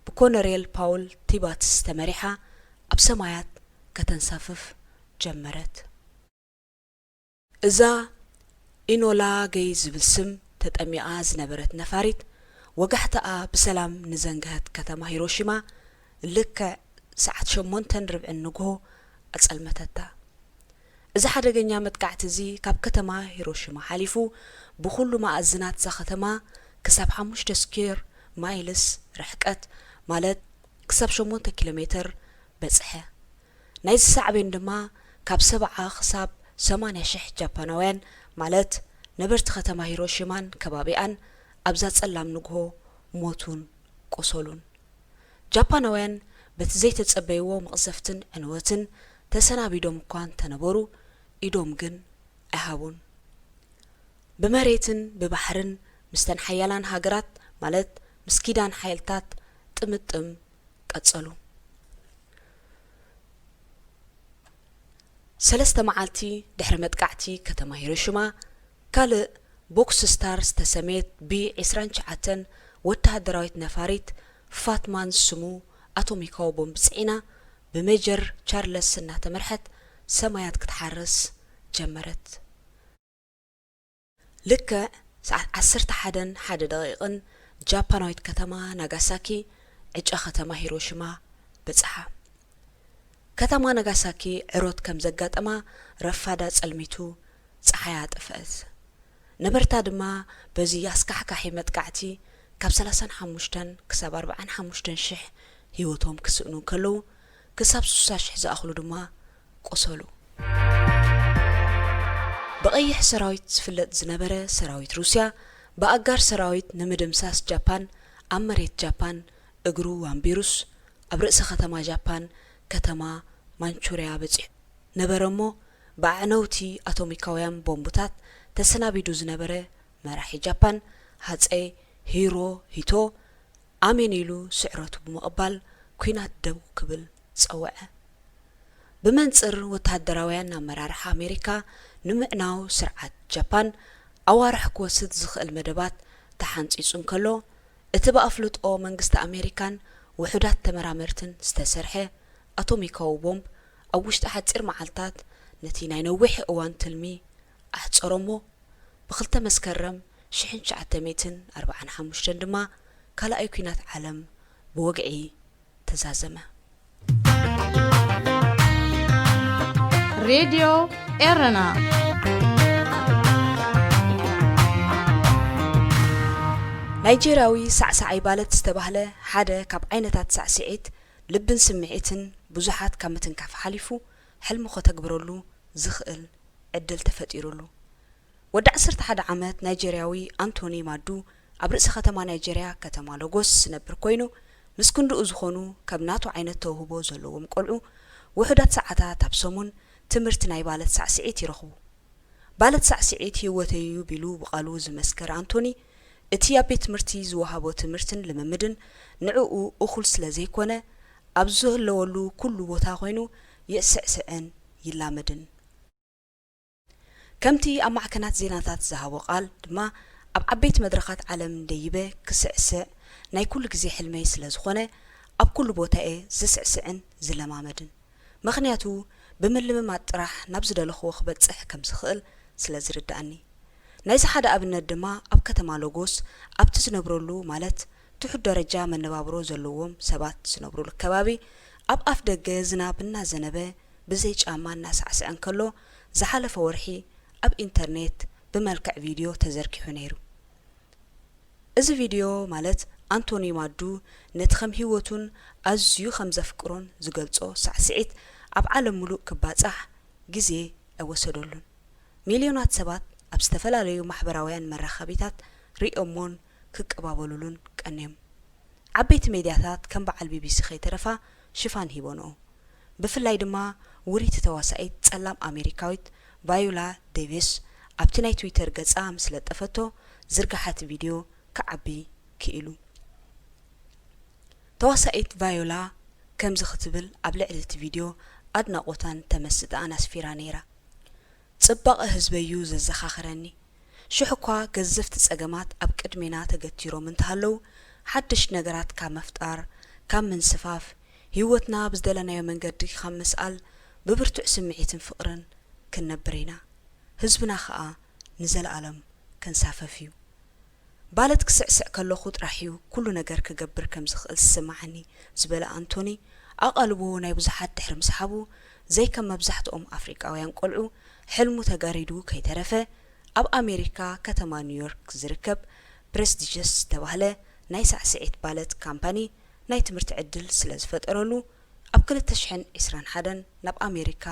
ብኮነሬል ፓውል ቲባትስ ተመሪሓ ኣብ ሰማያት ከተንሳፍፍ ጀመረት። እዛ ኢኖላ ገይ ዝብል ስም ተጠሚቓ ዝነበረት ነፋሪት፣ ወጋሕታኣ ብሰላም ንዘንግሀት ከተማ ሂሮሺማ፣ ልክዕ ሰዓት ሸሞንተን ርብዕን ንግሆ ኣጸልመተታ። እዚ ሓደገኛ መጥቃዕቲ እዚ፣ ካብ ከተማ ሂሮሺማ ሓሊፉ፣ ብኹሉ መኣዝናት እዛ ከተማ ክሳብ ሓሙሽተ ስኩዌር ማይልስ ርሕቀት፣ ማለት ክሳብ ሸሞንተ ኪሎ ሜተር በጽሐ። ናይዚ ሳዕቤን ድማ፣ ካብ ሰብዓ ክሳብ ሰማንያ ሽሕ ጃፓናውያን፣ ማለት ነበርቲ ከተማ ሂሮሺማን ከባቢኣን፣ ኣብዛ ጸላም ንግሆ ሞቱን ቆሰሉን። ጃፓናውያን በቲ ዘይተጸበይዎ መቕዘፍትን ዕንወትን ተሰናቢዶም እኳ እንተነበሩ፣ ኢዶም ግን ኣይሃቡን። ብመሬትን ብባሕርን ምስተን ሓያላን ሃገራት፣ ማለት ምስ ኪዳን ሓይልታት፣ ጥምጥም ቀጸሉ። ሰለስተ መዓልቲ ድሕሪ መጥቃዕቲ ከተማ ሂሮሺማ፣ ካልእ ቦክስ ስታር ዝተሰምየት ቢ ዒስራን ትሽዓተን ወተሃደራዊት ነፋሪት፣ ፋትማን ስሙ ኣቶሚካዊ ቦምብ ጽዒና፣ ብሜጀር ቻርለስ እናተመርሐት ሰማያት ክትሓርስ ጀመረት። ልክዕ ሰዓት ዓሰርተ ሓደን ሓደ ደቂቕን፣ ጃፓናዊት ከተማ ናጋሳኪ፣ ዕጫ ከተማ ሂሮሺማ በጽሓ። ከተማ ናጋሳኪ ዕሮት ከም ዘጋጠማ ረፋዳ ጸልሚቱ፣ ጸሓያ ጠፍአት። ነበርታ ድማ በዚ ኣስካሕካሒ መጥቃዕቲ፣ ካብ ሰላሳን ሓሙሽተን ክሳብ ኣርባዓን ሓሙሽተን ሽሕ ህይወቶም ክስእኑ እንከለዉ፣ ክሳብ ስሳ ሽሕ ዝኣኽሉ ድማ ቆሰሉ። ብቐይሕ ሰራዊት ዝፍለጥ ዝነበረ ሰራዊት ሩስያ፣ ብኣጋር ሰራዊት ንምድምሳስ ጃፓን፣ ኣብ መሬት ጃፓን እግሩ ኣንቢሩስ፣ ኣብ ርእሲ ከተማ ጃፓን፣ ከተማ ማንቹርያ በጺሑ ነበረ እሞ፣ ብኣዕነውቲ ኣቶሚካውያን ቦምብታት ተሰናቢዱ ዝነበረ መራሒ ጃፓን፣ ሃጸይ ሂሮሂቶ፣ ኣሜን ኢሉ ስዕረቱ ብምቕባል፣ ኲናት ደው ክብል ጸውዐ። ብመንጽር ወተሃደራውያን ኣመራርሓ ኣሜሪካ ንምዕናው ስርዓት ጃፓን፣ ኣዋርሕ ክወስድ ዝኽእል መደባት ተሓንጺጹ እንከሎ፣ እቲ ብኣፍልጦ መንግስቲ ኣሜሪካን ውሑዳት ተመራመርትን ዝተሰርሐ ኣቶሚካዊ ቦምብ፣ ኣብ ውሽጢ ሓጺር መዓልታት ነቲ ናይ ነዊሕ እዋን ትልሚ ኣሕጸሮ እሞ፣ ብክልተ መስከረም ሽሕን ትሽዓተ ሚእትን ኣርባዓን ሓሙሽተን ድማ ካልኣይ ኲናት ዓለም ብወግዒ ተዛዘመ። ሬድዮ ኤረና። ናይጄርያዊ ሳዕሳዓይ ባለት ዝተባህለ ሓደ ካብ ዓይነታት ሳዕስዒት፣ ልብን ስምዒትን ብዙሓት ካብ ምትንካፍ ሓሊፉ፣ ሕልሙ ከተግብረሉ ዝኽእል ዕድል ተፈጢሩሉ። ወዲ ዓሰርተ ሓደ ዓመት ናይጄርያዊ ኣንቶኒ ማዱ፣ ኣብ ርእሲ ከተማ ናይጄርያ፣ ከተማ ሎጎስ ዝነብር ኮይኑ፣ ምስ ክንድኡ ዝኾኑ ከም ናቱ ዓይነት ተውህቦ ዘለዎም ቆልዑ፣ ውሑዳት ሰዓታት ኣብ ሰሙን ትምህርቲ ናይ ባለት ሳዕስዒት ይረኽቡ። ባለት ሳዕስዒት ህይወተይ'ዩ ቢሉ ብቓሉ ዝመስከረ ኣንቶኒ፣ እቲ ኣብ ቤት ትምህርቲ ዝወሃቦ ትምህርትን ልምምድን ንዕኡ እኹል ስለ ዘይኮነ፣ ኣብ ዝህለወሉ ኩሉ ቦታ ኮይኑ ይስዕስዕን ይላመድን። ከምቲ ኣብ ማዕከናት ዜናታት ዝሃቦ ቃል ድማ፣ ኣብ ዓበይቲ መድረኻት ዓለም ደይበ ክስዕስዕ ናይ ኩሉ ግዜ ሕልመይ ስለ ዝኾነ፣ ኣብ ኩሉ ቦታ'የ ዝስዕስዕን ዝለማመድን። ምኽንያቱ ብምልምማድ ጥራሕ ናብ ዝደለኽዎ ክበጽሕ ከም ዝኽእል ስለ ዝርድኣኒ። ናይዚ ሓደ ኣብነት ድማ ኣብ ከተማ ሎጎስ ኣብቲ ዝነብረሉ ማለት ትሑት ደረጃ መነባብሮ ዘለዎም ሰባት ዝነብሩሉ ከባቢ ኣብ ኣፍ ደገ ዝናብ እናዘነበ ብዘይ ጫማ እናሳዕስዐ እንከሎ ዝሓለፈ ወርሒ ኣብ ኢንተርኔት ብመልክዕ ቪድዮ ተዘርጊሑ ነይሩ። እዚ ቪድዮ ማለት ኣንቶኒ ማዱ ነቲ ከም ህይወቱን ኣዝዩ ከም ዘፍቅሮን ዝገልጾ ሳዕስዒት ኣብ ዓለም ምሉእ ክባጻሕ ግዜ ኣይወሰደሉን። ሚልዮናት ሰባት ኣብ ዝተፈላለዩ ማሕበራውያን መራኸቢታት ርእዮሞን ክቀባበሉሉን ቀንዮም። ዓበይቲ ሜድያታት ከም በዓል ቢቢሲ ከይተረፋ ሽፋን ሂቦንኦ። ብፍላይ ድማ ውሪቲ ተዋሳኢት ጸላም ኣሜሪካዊት ቫዮላ ዴቪስ ኣብቲ ናይ ትዊተር ገጻ ምስ ለጠፈቶ ዝርግሓ እቲ ቪድዮ ክዓቢ ክኢሉ። ተዋሳኢት ቫዮላ ከምዚ ክትብል ኣብ ልዕሊ እቲ ቪድዮ ኣድናቖታን ተመስጥኣን ኣስፊራ ነይራ። ጽባቐ ህዝበይ'ዩ ዘዘኻኽረኒ። ሽሕ እኳ ገዘፍቲ ጸገማት ኣብ ቅድሜና ተገቲሮም እንተሃለዉ፣ ሓድሽ ነገራት ካብ ምፍጣር፣ ካብ ምንስፋፍ፣ ህይወትና ብዝደለናዮ መንገዲ ካብ ምስኣል ብብርቱዕ ስምዒትን ፍቕርን ክንነብር ኢና። ህዝብና ኸኣ ንዘለኣለም ክንሳፈፍ እዩ። ባለት ክስዕስዕ ከለኹ ጥራሕ እዩ ኩሉ ነገር ክገብር ከም ዝኽእል ዝስምዓኒ ዝበለ ኣንቶኒ፣ ኣቓልቦ ናይ ብዙሓት ድሕሪ ምስሓቡ፣ ዘይከም መብዛሕትኦም ኣፍሪቃውያን ቆልዑ ሕልሙ ተጋሪዱ ከይተረፈ፣ ኣብ ኣሜሪካ ከተማ ኒውዮርክ ዝርከብ ፕሬስቲጀስ ዝተባህለ ናይ ሳዕስዒት ባለት ካምፓኒ ናይ ትምህርቲ ዕድል ስለ ዝፈጠረሉ፣ ኣብ ክልተ ሽሕን ዕስራን ሓደን ናብ ኣሜሪካ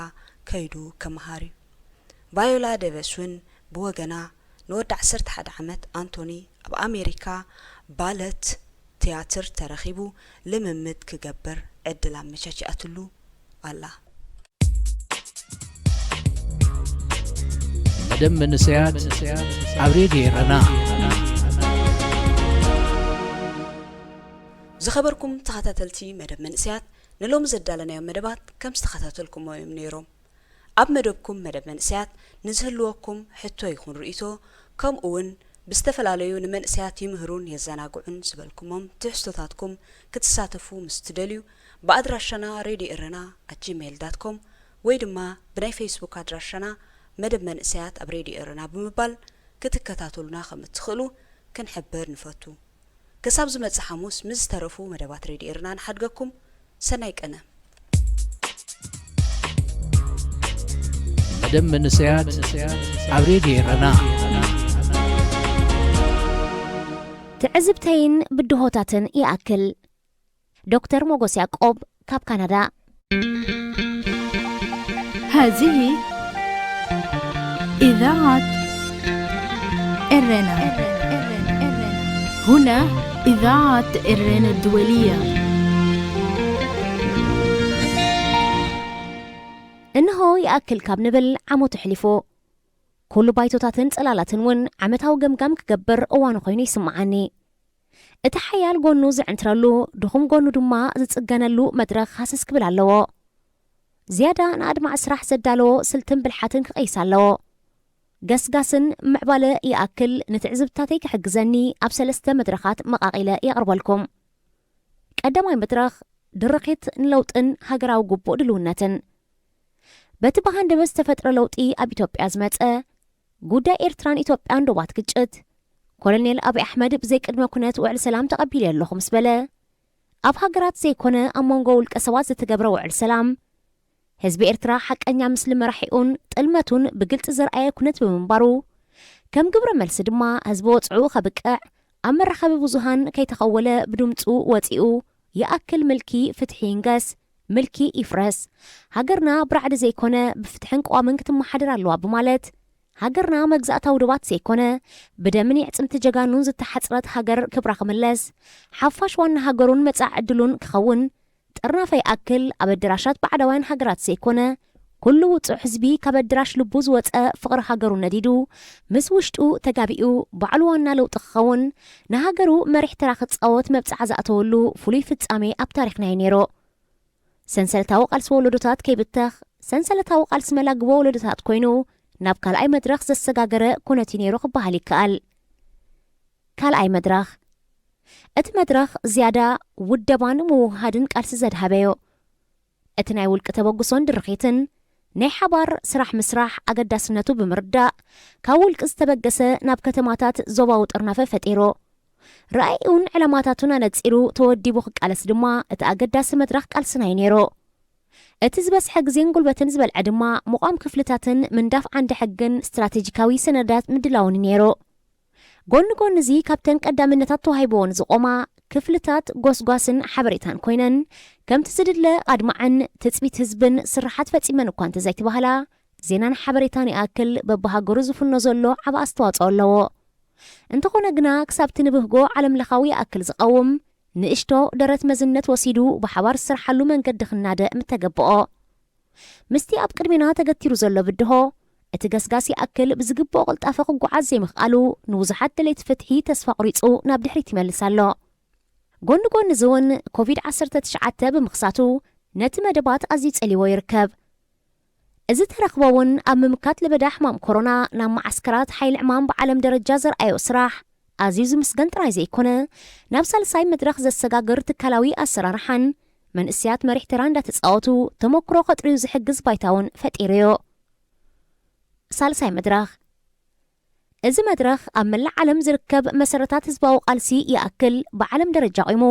ከይዱ ክመሃር እዩ። ቫዮላ ዴቨስ እውን ብወገና፣ ንወዲ ዓሰርተ ሓደ ዓመት ኣንቶኒ ኣብ ኣሜሪካ ባለት ትያትር ተረኺቡ ልምምድ ክገብር ዕድል ኣመቻቺኣትሉ ኣላ። መደብ መንእሰያት ኣብ ሬድዮ ኤረና። ዝኸበርኩም ተኸታተልቲ መደብ መንእሰያት፣ ንሎሚ ዘዳለናዮም መደባት ከም ዝተኸታተልኩሞ እዮም ነይሮም። ኣብ መደብኩም መደብ መንእሰያት ንዝህልወኩም ሕቶ ይኹን ርእይቶ፣ ከምኡ እውን ብዝተፈላለዩ ንመንእሰያት ይምህሩን የዘናግዑን ዝበልኩሞም ትሕዝቶታትኩም ክትሳተፉ ምስ ትደልዩ፣ ብኣድራሻና ሬድዮ ኤረና ኣት ጂሜይል ዳት ኮም ወይ ድማ ብናይ ፌስቡክ ኣድራሻና መደብ መንእሰያት ኣብ ሬድዮ ኤረና ብምባል ክትከታተሉና ከም እትኽእሉ ክንሕብር ንፈቱ። ክሳብ ዝመጽእ ሓሙስ ምስ ዝተረፉ መደባት ሬድዮ ኤረና ንሓድገኩም። ሰናይ ቀነ። መደብ መንእሰያት ኣብ ሬድዮ ኤረና። ትዕዝብተይን ብድሆታትን ይኣክል። ዶክተር ሞጎስ ያዕቆብ ካብ ካናዳ። هذه إذاعة إرنا. هنا إذاعة إرنا الدولية. እንሆ ይኣክል ካብ ንብል ዓመቱ ኣሕሊፉ። ኩሉ ባይቶታትን ጽላላትን እውን ዓመታዊ ገምጋም ክገብር እዋኑ ኮይኑ ይስምዓኒ። እቲ ሓያል ጎኑ ዝዕንትረሉ፣ ድኹም ጎኑ ድማ ዝጽገነሉ መድረኽ ሃሰስ ክብል ኣለዎ። ዝያዳ ንኣድማዒ ስራሕ ዘዳለዎ ስልትን ብልሓትን ክቐይስ ኣለዎ። ገስጋስን ምዕባለ ይኣክል ንትዕዝብትታተይ ክሕግዘኒ ኣብ ሰለስተ መድረኻት መቓቒለ የቕርበልኩም። ቀዳማይ መድረኽ ድርኺት ንለውጥን ሃገራዊ ግቡእ ድልውነትን። በቲ ብሃንደበት ዝተፈጥረ ለውጢ ኣብ ኢትዮጵያ ዝመጸ፣ ጉዳይ ኤርትራን ኢትዮጵያን ዶባት ግጭት፣ ኮሎኔል ኣብይ ኣሕመድ ብዘይ ቅድመ ኩነት ውዕል ሰላም ተቐቢለ ኣለኹ ምስ በለ፣ ኣብ ሃገራት ዘይኮነ ኣብ መንጎ ውልቀ ሰባት ዝተገብረ ውዕል ሰላም፣ ህዝቢ ኤርትራ ሓቀኛ ምስሊ መራሒኡን ጥልመቱን ብግልጺ ዘርኣየ ኩነት ብምንባሩ፣ ከም ግብረ መልሲ ድማ ህዝቢ ወጽዑ ከብቅዕ ኣብ መራኸቢ ብዙሃን ከይተኸወለ ብድምጹ ወጺኡ ይኣክል ምልኪ ፍትሒ ይንገስ፣ ምልኪ ይፍረስ፣ ሃገርና ብራዕዲ ዘይኮነ ብፍትሕን ቅዋምን ክትመሓደር ኣለዋ ብማለት፣ ሃገርና መግዛእታዊ ዶባት ዘይኮነ ብደምን የዕጽምቲ ጀጋኑን ዝተሓጽረት ሃገር ክብራ ክምለስ፣ ሓፋሽ ዋና ሃገሩን መጻኢ ዕድሉን ክኸውን፣ ጥርናፈ ይኣክል ኣብ ኣደራሻት ባዕዳውያን ሃገራት ዘይኮነ፣ ኩሉ ውጹዕ ህዝቢ ካብ ኣደራሽ ልቡ ዝወጸ ፍቕሪ ሃገሩ ነዲዱ፣ ምስ ውሽጡ ተጋቢኡ ባዕሉ ዋና ለውጢ ክኸውን፣ ንሃገሩ መሪሕ ተራ ክጻወት መብጽዓ ዝኣተወሉ ፍሉይ ፍጻሜ ኣብ ታሪኽና እዩ ነይሩ። ሰንሰለታዊ ቃልሲ ወለዶታት ከይብተኽ፣ ሰንሰለታዊ ቃልሲ መላግቦ ወለዶታት ኮይኑ፣ ናብ ካልኣይ መድረኽ ዘሰጋገረ ኩነት እዩ ነይሩ ክበሃል ይከኣል። ካልኣይ መድረኽ። እቲ መድረኽ ዝያዳ ውደባን ምውህሃድን ቃልሲ ዘድሃበዮ። እቲ ናይ ውልቂ ተበግሶን ድርኺትን ናይ ሓባር ስራሕ ምስራሕ ኣገዳስነቱ ብምርዳእ፣ ካብ ውልቂ ዝተበገሰ ናብ ከተማታት ዞባዊ ጥርናፈ ፈጢሩ። ራእዩን ዕላማታቱን ኣነጺሩ ተወዲቡ ክቃለስ ድማ እቲ ኣገዳሲ መድረኽ ቃልስና እዩ ነይሩ። እቲ ዝበዝሐ ግዜን ጉልበትን ዝበልዐ ድማ ምቋም ክፍልታትን ምንዳፍ ዓንዲ ሕግን ስትራቴጂካዊ ሰነዳት ምድላውን እዩ ነይሩ። ጎኒ ጎኒ እዚ ካብተን ቀዳምነታት ተዋሂብዎን ዝቖማ ክፍልታት ጎስጓስን ሓበሬታን ኮይነን፣ ከምቲ ዝድለ ኣድማዕን ትጽቢት ህዝብን ስርሓት ፈጺመን እኳ እንተዘይትባህላ፣ ዜናን ሓበሬታን ይኣክል በብሃገሩ ዝፍኖ ዘሎ ዓቢ ኣስተዋጽኦ ኣለዎ። እንተኾነ ግና ክሳብቲ ንብህጎ ዓለምለኻዊ ይኣክል ዝቐውም ንእሽቶ ደረት መዝነት ወሲዱ ብሓባር ዝስርሓሉ መንገዲ ክናደ ምተገብኦ። ምስቲ ኣብ ቅድሜና ተገቲሩ ዘሎ ብድሆ፣ እቲ ገስጋስ ይኣክል ብዝግብኦ ቅልጣፈ ክጓዓዝ ዘይምኽኣሉ፣ ንብዙሓት ደለይቲ ፍትሒ ተስፋ ቁሪጹ ናብ ድሕሪት ይመልስ ኣሎ። ጎኒ ጎኒ እዚ እውን ኮቪድ ዓሰርተ ትሽዓተ ብምኽሳቱ፣ ነቲ መደባት ኣዝዩ ጸልይዎ ይርከብ። እዚ ተረኽቦ እውን ኣብ ምምካት ለበዳ ሕማም ኮሮና ናብ መዓስከራት ሓይሊ ዕማም ብዓለም ደረጃ ዘርኣዮ ስራሕ ኣዝዩ ዝምስገን ጥራይ ዘይኮነ፣ ናብ ሳልሳይ መድረኽ ዘሰጋግር ትካላዊ ኣሰራርሓን መንእሰያት መሪሕ ተራ እንዳተጻወቱ ተመክሮ ከጥርዩ ዝሕግዝ ባይታ እውን ፈጢሩ እዩ። ሳልሳይ መድረኽ። እዚ መድረኽ ኣብ መላእ ዓለም ዝርከብ መሰረታት ህዝባዊ ቃልሲ ይኣክል ብዓለም ደረጃ ቂሙ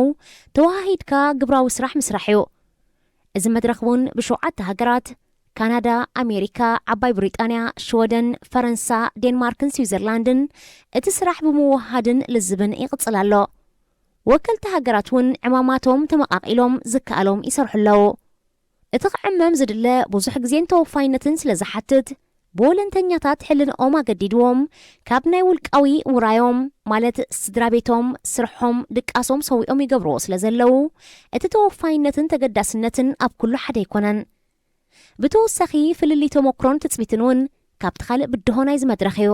ተወሃሂድካ ግብራዊ ስራሕ ምስራሕ እዩ። እዚ መድረኽ እውን ብሸውዓተ ሃገራት፣ ካናዳ፣ ኣሜሪካ፣ ዓባይ ብሪጣንያ፣ ሽወደን፣ ፈረንሳ፣ ዴንማርክን ስዊዘርላንድን እቲ ስራሕ ብምውሃድን ልዝብን ይቕጽል ኣሎ። ወከልቲ ሃገራት እውን ዕማማቶም ተመቓቒሎም ዝከኣሎም ይሰርሑ ኣለዉ። እቲ ክዕመም ዝድለ ብዙሕ ግዜን ተወፋይነትን ስለ ዝሓትት፣ ብወለንተኛታት ሕልንኦም ኣገዲድዎም ካብ ናይ ውልቃዊ ውራዮም፣ ማለት ስድራ ቤቶም፣ ስርሖም፣ ድቃሶም ሰዊኦም ይገብርዎ ስለ ዘለዉ፣ እቲ ተወፋይነትን ተገዳስነትን ኣብ ኩሉ ሓደ ኣይኮነን። ብተወሳኺ፣ ፍልልይ ተመክሮን ትጽቢትን እውን ካብቲ ካልእ ብድሆ ናይዚ መድረኽ እዩ።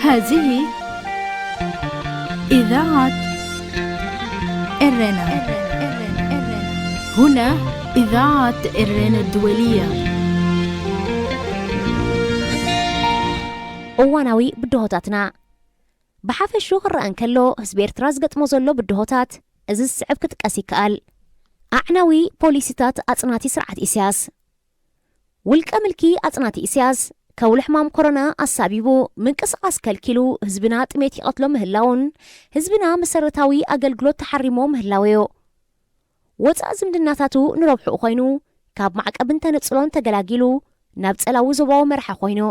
هذه إذاعة إرنا. هنا إذاعة إرنا الدولية. እዋናዊ ብድሆታትና። ብሓፈሹ ክረአ እንከሎ፣ ህዝቢ ኤርትራ ዝገጥሞ ዘሎ ብድሆታት እዚ ዝስዕብ ክጥቀስ ይከኣል። ኣዕናዊ ፖሊሲታት ኣጽናቲ ስርዓት ኢሳያስ። ውልቀ ምልኪ ኣጽናቲ ኢሳያስ፣ ከውሊ ሕማም ኮሮና ኣሳቢቡ፣ ምንቅስቓስ ከልኪሉ፣ ህዝብና ጥሜት ይቐትሎ ምህላውን፣ ህዝብና መሰረታዊ ኣገልግሎት ተሓሪሞ ምህላው እዩ። ወጻእ ዝምድናታቱ ንረብሕኡ ኮይኑ፣ ካብ ማዕቀብን ተነጽሎን ተገላጊሉ፣ ናብ ጸላዊ ዞባዊ መርሓ ኮይኑ፣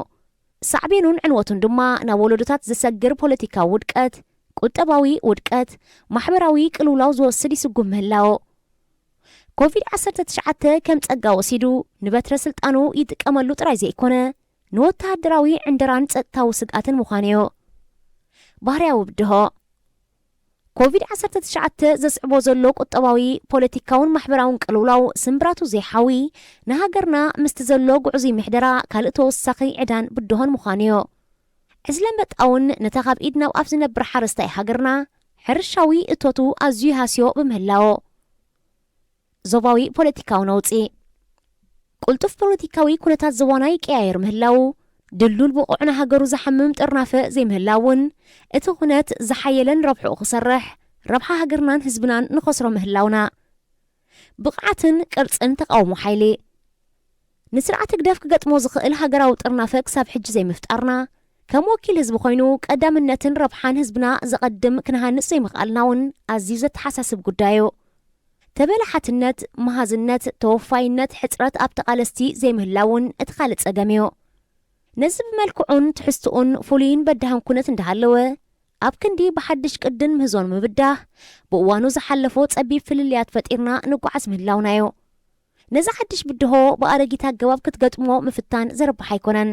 ሳዕቤኑን ዕንወቱን ድማ ናብ ወለዶታት ዘሰግር ፖለቲካዊ ውድቀት፣ ቁጠባዊ ውድቀት፣ ማሕበራዊ ቅልውላው ዝወስድ ይስጉም ምህላው። ኮቪድ ዓሰርተ ትሽዓተ ከም ጸጋ ወሲዱ ንበትረ ስልጣኑ ይጥቀመሉ ጥራይ ዘይኮነ፣ ንወተሃደራዊ ዕንደራን ጸጥታዊ ስግኣትን ምዃኑ እዩ። ባህርያዊ ብድሆ። ኮቪድ ዓሰርተ ትሽዓተ ዘስዕቦ ዘሎ ቁጠባዊ፣ ፖለቲካውን ማሕበራውን ቅልውላው ስምብራቱ ዘይሓዊ፣ ንሃገርና ምስቲ ዘሎ ግዕዙይ ምሕደራ ካልእ ተወሳኺ ዕዳን ብድሆን ምዃኑ እዩ። ዕስለ ኣንበጣ እውን ነታ ካብ ኢድ ናብ ኣፍ ዝነብር ሓረስታይ ሃገርና ሕርሻዊ እቶቱ ኣዝዩ ይሃስዮ ብምህላዎ፣ ዞባዊ ፖለቲካዊ ነውጺ። ቅልጡፍ ፖለቲካዊ ኩነታት ዞባና ይቀያየር ምህላው፣ ድልዱል ብቑዕ ንሃገሩ ዝሓምም ጥርናፈ ዘይምህላውን፣ እቲ ኩነት ዝሓየለን ረብሕኡ ክሰርሕ፣ ረብሓ ሃገርናን ህዝብናን ንኸስሮ ምህላውና። ብቕዓትን ቅርጽን ተቓውሞ ሓይሊ። ንስርዓት ህግደፍ ክገጥሞ ዝኽእል ሃገራዊ ጥርናፈ ክሳብ ሕጂ ዘይምፍጣርና፣ ከም ወኪል ህዝቢ ኮይኑ ቀዳምነትን ረብሓን ህዝብና ዘቐድም ክንሃንጽ ዘይምኽኣልና እውን ኣዝዩ ዘተሓሳስብ ጉዳይ እዩ። ተበላሓትነት፣ መሃዝነት፣ ተወፋይነት፣ ሕጽረት ኣብ ተቓለስቲ ዘይምህላው እውን እቲ ካልእ ጸገም እዩ። ነዚ ብመልክዑን ትሕዝትኡን ፍሉይን በዳህን ኩነት እንዳሃለወ፣ ኣብ ክንዲ ብሓድሽ ቅድን ምህዞን ምብዳህ፣ ብእዋኑ ዝሓለፎ ጸቢብ ፍልልያት ፈጢርና ንጓዓዝ ምህላውና እዩ። ነዚ ሓድሽ ብድሆ ብኣረጊት ኣገባብ ክትገጥሞ ምፍታን ዘርብሕ ኣይኮነን።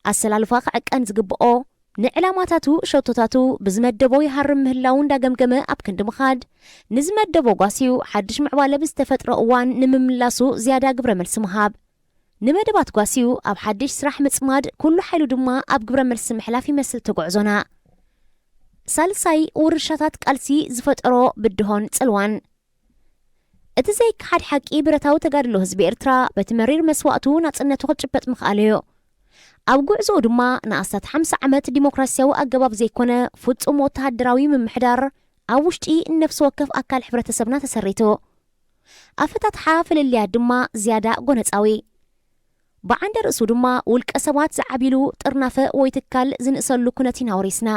ኣሰላልፋ ክዕቀን ዝግብኦ፣ ንዕላማታቱ፣ ሸቶታቱ ብዝመደቦ ይሃርም ምህላው እንዳገምገመ ኣብ ክንዲ ምኻድ፣ ንዝመደቦ ጓስዩ ሓድሽ ምዕባለ ብዝተፈጥሮ እዋን ንምምላሱ ዝያዳ ግብረ መልሲ ምሃብ። ንመደባት ጓስዩ ኣብ ሓድሽ ስራሕ ምጽማድ፣ ኩሉ ሓይሉ ድማ ኣብ ግብረ መልሲ ምሕላፍ ይመስል እቲ ጉዕዞና። ሳልሳይ፣ ውርሻታት ቃልሲ ዝፈጠሮ ብድሆን ጽልዋን። እቲ ዘይከሓድ ሓቂ፣ ብረታዊ ተጋድሎ ህዝቢ ኤርትራ በቲ መሪር መስዋእቱ ናጽነቱ ክጭበጥ ምኽኣሉ እዩ። ኣብ ጉዕዞኡ ድማ ንኣስታት ሓምሳ ዓመት ዲሞክራስያዊ ኣገባብ ዘይኮነ ፍጹም ወተሃደራዊ ምምሕዳር ኣብ ውሽጢ ነፍሲ ወከፍ ኣካል ሕብረተሰብና ተሰሪቱ። ኣፈታትሓ ፍልልያት ድማ ዝያዳ ጎነጻዊ። ብዓንደ ርእሱ ድማ ውልቀ ሰባት ዝዓብይሉ ጥርናፈ ወይ ትካል ዝንእሰሉ ኩነት ኢና ወሪስና።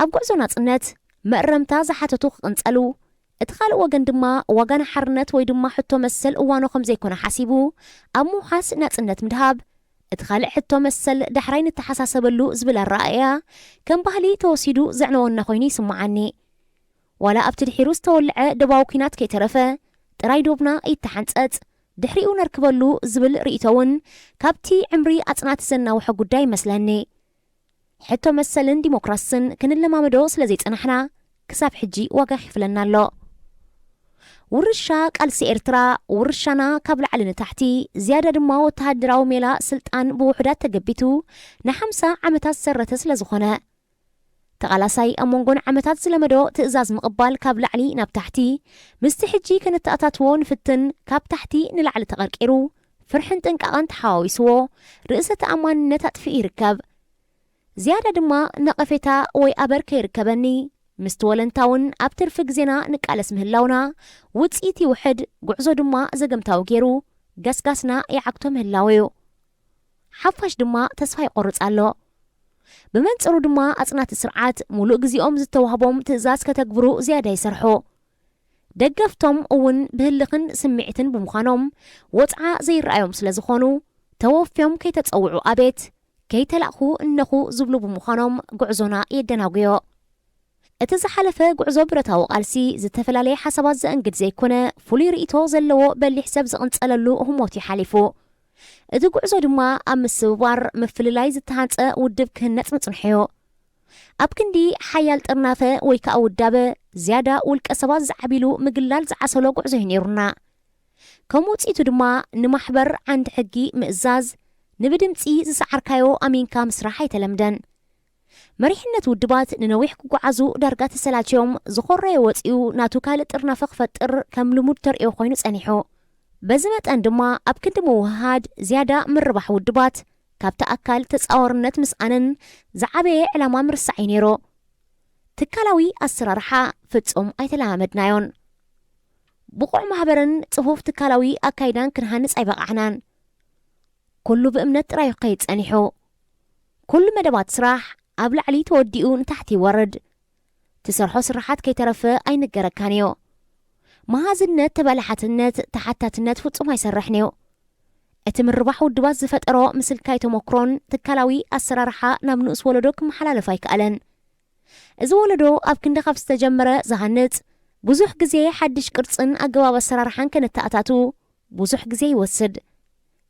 ኣብ ጉዕዞ ናጽነት መእረምታ ዝሓተቱ ክቕንጸሉ፣ እቲ ካልእ ወገን ድማ ዋጋ ንሓርነት ወይ ድማ ሕቶ መሰል እዋኑ ከም ዘይኮነ ሓሲቡ ኣብ ምውሓስ ናጽነት ምድሃብ፣ እቲ ካልእ ሕቶ መሰል ዳሕራይ ንተሓሳሰበሉ ዝብል ኣረኣእያ ከም ባህሊ ተወሲዱ ዘዕነወና ኮይኑ ይስምዓኒ። ዋላ ኣብቲ ድሒሩ ዝተወልዐ ዶባዊ ኲናት ከይተረፈ ጥራይ ዶብና ይተሓንጸጽ፣ ድሕሪኡ ነርክበሉ ዝብል ርእይቶ እውን ካብቲ ዕምሪ ኣጽናቲ ዘናውሐ ጉዳይ ይመስለኒ። ሕቶ መሰልን ዲሞክራስን ክንለማመዶ ስለ ዘይጸናሕና ክሳብ ሕጂ ዋጋ ይኸፍለና ኣሎ። ውርሻ ቃልሲ ኤርትራ፣ ውርሻና ካብ ላዕሊ ንታሕቲ፣ ዝያዳ ድማ ወተሃደራዊ ሜላ ስልጣን ብውሑዳት ተገቢቱ ንሓምሳ ዓመታት ዝሰረተ ስለ ዝኾነ፣ ተቓላሳይ ኣብ መንጎ ንዓመታት ዝለመዶ ትእዛዝ ምቕባል ካብ ላዕሊ ናብ ታሕቲ፣ ምስቲ ሕጂ ከነተኣታትዎ ንፍትን ካብ ታሕቲ ንላዕሊ ተቐርቂሩ፣ ፍርሕን ጥንቃቐን ተሓዋዊስዎ፣ ርእሰ ተኣማንነት ኣጥፊኡ ይርከብ። ዝያዳ ድማ ነቐፌታ ወይ ኣበር ከይርከበኒ፣ ምስቲ ወለንታውን ኣብ ትርፊ ግዜና ንቃለስ ምህላውና፣ ውጽኢት ይውሕድ፣ ጉዕዞ ድማ ዘገምታዊ ገይሩ፣ ገስጋስና ይዓግቶ ምህላው እዩ። ሓፋሽ ድማ ተስፋ ይቆርጽ ኣሎ። ብመንጽሩ ድማ ኣጽናቲ ስርዓት፣ ሙሉእ ግዜኦም ዝተዋህቦም ትእዛዝ ከተግብሩ ዝያዳ ይሰርሑ። ደገፍቶም እውን ብህልኽን ስምዒትን ብምዃኖም፣ ወጽዓ ዘይረኣዮም ስለ ዝኾኑ፣ ተወፍዮም ከይተጸውዑ ኣቤት፣ ከይተላእኹ እነኹ ዝብሉ ብምዃኖም፣ ጉዕዞና የደናጉዮ። እቲ ዝሓለፈ ጉዕዞ ብረታዊ ቃልሲ፣ ዝተፈላለየ ሓሳባት ዘእንግድ ዘይኮነ፣ ፍሉይ ርእይቶ ዘለዎ በሊሕ ሰብ ዝቕንጸለሉ ህሞት እዩ ሓሊፉ። እቲ ጉዕዞ ድማ ኣብ ምስብባር ምፍልላይ ዝተሃንጸ ውድብ ክህነጽ ምጽንሑ እዩ። ኣብ ክንዲ ሓያል ጥርናፈ ወይ ከኣ ውዳበ፣ ዝያዳ ውልቀ ሰባት ዝዓብይሉ ምግላል ዝዓሰሎ ጉዕዞ እዩ ነይሩና። ከም ውጽኢቱ ድማ ንማሕበር ዓንዲ ሕጊ ምእዛዝ፣ ንብድምጺ ዝሰዓርካዮ ኣሚንካ ምስራሕ ኣይተለምደን። መሪሕነት ውድባት ንነዊሕ ክጓዓዙ ዳርጋ ተሰላችዮም፣ ዝኾረየ ወጺኡ ናቱ ካልእ ጥርናፈ ክፈጥር ከም ልሙድ ተርእዮ ኮይኑ ጸኒሑ። በዚ መጠን ድማ ኣብ ክንዲ ምውህሃድ ዝያዳ ምርባሕ ውድባት፣ ካብቲ ኣካል ተጻዋርነት ምስኣንን ዝዓበየ ዕላማ ምርሳዕ እዩ ነይሩ። ትካላዊ ኣሰራርሓ ፍጹም ኣይተለማመድናዮን። ብቑዕ ማህበርን ጽፉፍ ትካላዊ ኣካይዳን ክንሃንጽ ኣይበቓዕናን። ኩሉ ብእምነት ጥራይ እዩ ክኸይድ ጸኒሑ። ኩሉ መደባት ስራሕ ኣብ ላዕሊ ተወዲኡ ንታሕቲ ይወርድ። ትሰርሖ ስራሓት ከይተረፈ ኣይንገረካን እዩ። መሃዝነት፣ ተባላሓትነት፣ ተሓታትነት ፍጹም ኣይሰርሕን እዩ። እቲ ምርባሕ ውድባት ዝፈጠሮ ምስልካይ ተመክሮን ትካላዊ ኣሰራርሓ ናብ ንኡስ ወለዶ ክመሓላለፍ ኣይከኣለን። እዚ ወለዶ ኣብ ክንዲ ካብ ዝተጀመረ ዝሃንጽ፣ ብዙሕ ግዜ ሓድሽ ቅርጽን ኣገባብ ኣሰራርሓን ከነተኣታቱ ብዙሕ ግዜ ይወስድ።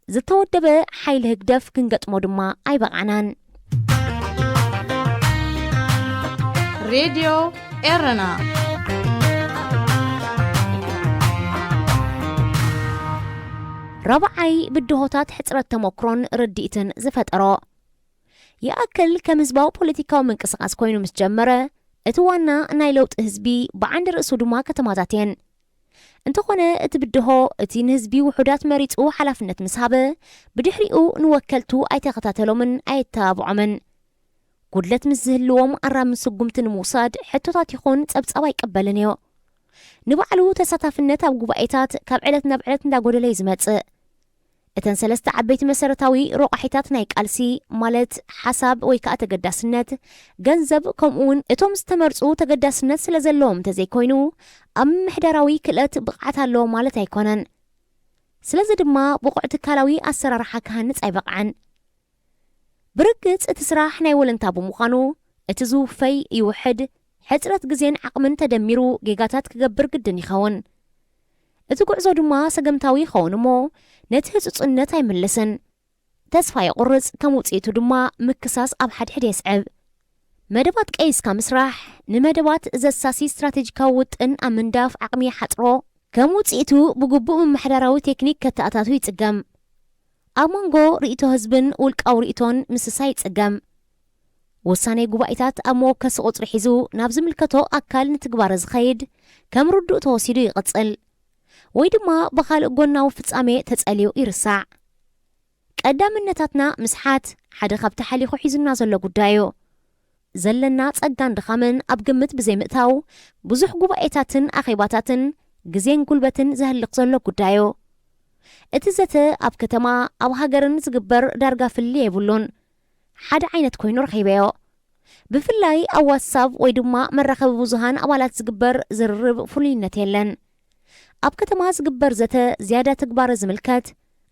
ዝተወደበ ሓይሊ ህግደፍ ክንገጥሞ ድማ ኣይበቓዕናን። ሬድዮ ኤረና። ራብዓይ፣ ብድሆታት ሕጽረት ተመክሮን ርድኢትን ዝፈጠሮ። ይኣክል ከም ህዝባዊ ፖለቲካዊ ምንቅስቓስ ኮይኑ ምስ ጀመረ፣ እቲ ዋና ናይ ለውጢ ህዝቢ ብዓንዲ ርእሱ ድማ ከተማታት እየን። እንተኾነ እቲ ብድሆ፣ እቲ ንህዝቢ ውሑዳት መሪጹ ሓላፍነት ምስ ሃበ፣ ብድሕሪኡ ንወከልቱ ኣይተኸታተሎምን ኣየተባብዖምን። ጉድለት ምስ ዝህልዎም ኣራሚ ስጉምቲ ንምውሳድ ሕቶታት ይኹን ጸብጻብ ኣይቅበልን እዩ። ንባዕሉ ተሳታፍነት ኣብ ጉባኤታት ካብ ዕለት ናብ ዕለት እንዳጎደለ እዩ ዝመጽእ። እተን ሰለስተ ዓበይቲ መሰረታዊ ረቋሒታት ናይ ቃልሲ፣ ማለት ሓሳብ ወይ ከኣ ተገዳስነት፣ ገንዘብ፣ ከምኡ እውን እቶም ዝተመርጹ ተገዳስነት ስለ ዘለዎም እንተዘይኮይኑ፣ ኣብ ምምሕዳራዊ ክእለት ብቕዓት ኣለዎ ማለት ኣይኮነን። ስለዚ ድማ ብቑዕ ትካላዊ ኣሰራርሓ ክሃንጽ ኣይበቕዐን። ብርግጽ እቲ ስራሕ ናይ ወለንታ ብምዃኑ፣ እቲ ዝውፈይ ይውሕድ፣ ሕጽረት ግዜን ዓቕምን ተደሚሩ ጌጋታት ክገብር ግድን ይኸውን። እቲ ጉዕዞ ድማ ሰገምታዊ ይኸውን እሞ፣ ነቲ ህጹጽነት ኣይምልስን። ተስፋ የቑርጽ፣ ከም ውጽኢቱ ድማ ምክሳስ ኣብ ሓድሕድ የስዕብ። መደባት ቀይስካ ምስራሕ፣ ንመደባት ዘሳሲ ስትራቴጂካዊ ውጥን ኣብ ምንዳፍ ዓቕሚ ይሓጽሮ፣ ከም ውጽኢቱ ብግቡእ ምምሕዳራዊ ቴክኒክ ከተኣታቱ ይጽገም። ኣብ መንጎ ርእይቶ ህዝብን ውልቃዊ ርእይቶን ምስሳይ ይጽገም። ውሳኔ ጉባኤታት ኣብ መወከሲ ቁጽሪ ሒዙ ናብ ዝምልከቶ ኣካል ንትግባረ ዝኸይድ ከም ርዱእ ተወሲዱ ይቕጽል፣ ወይ ድማ ብኻልእ ጎናዊ ፍጻሜ ተጸልዩ ይርሳዕ። ቀዳምነታትና ምስሓት ሓደ ካብቲ ሓሊኹ ሒዙና ዘሎ ጉዳይ እዩ። ዘለና ጸጋን ድኻምን ኣብ ግምት ብዘይምእታው፣ ብዙሕ ጉባኤታትን ኣኼባታትን ግዜን ጉልበትን ዘህልኽ ዘሎ ጉዳዩ። እቲ ዘተ ኣብ ከተማ፣ ኣብ ሃገርን ዝግበር ዳርጋ ፍልልይ የብሉን። ሓደ ዓይነት ኮይኑ ረኺበዮ። ብፍላይ ኣብ ዋትሳፕ ወይ ድማ መራኸቢ ብዙሃን ኣባላት ዝግበር ዝርርብ ፍሉይነት የለን። ኣብ ከተማ ዝግበር ዘተ ዝያዳ ትግባረ ዝምልከት፣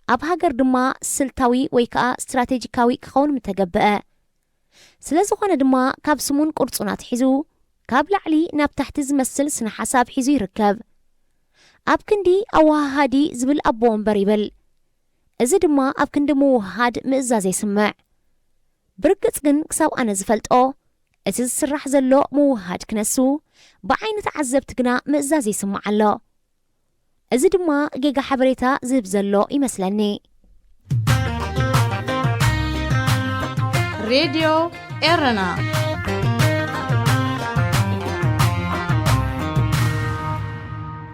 ኣብ ሃገር ድማ ስልታዊ ወይ ከኣ ስትራቴጂካዊ ክኸውን ምተገብአ። ስለ ዝኾነ ድማ ካብ ስሙን ቅርጹን ኣትሒዙ ካብ ላዕሊ ናብ ታሕቲ ዝመስል ስነ ሓሳብ ሒዙ ይርከብ። ኣብ ክንዲ ኣወሃሃዲ ዝብል ኣቦ ወንበር ይብል። እዚ ድማ ኣብ ክንዲ ምውሃድ ምእዛዝ የስምዕ። ብርግጽ ግን ክሳብ ኣነ ዝፈልጦ እቲ ዝስራሕ ዘሎ ምውሃድ ክነሱ ብዓይኒ ተዓዘብቲ ግና ምእዛዝ ይስማዕ ኣሎ። እዚ ድማ ጌጋ ሓበሬታ ዝህብ ዘሎ ይመስለኒ። ሬድዮ ኤረና።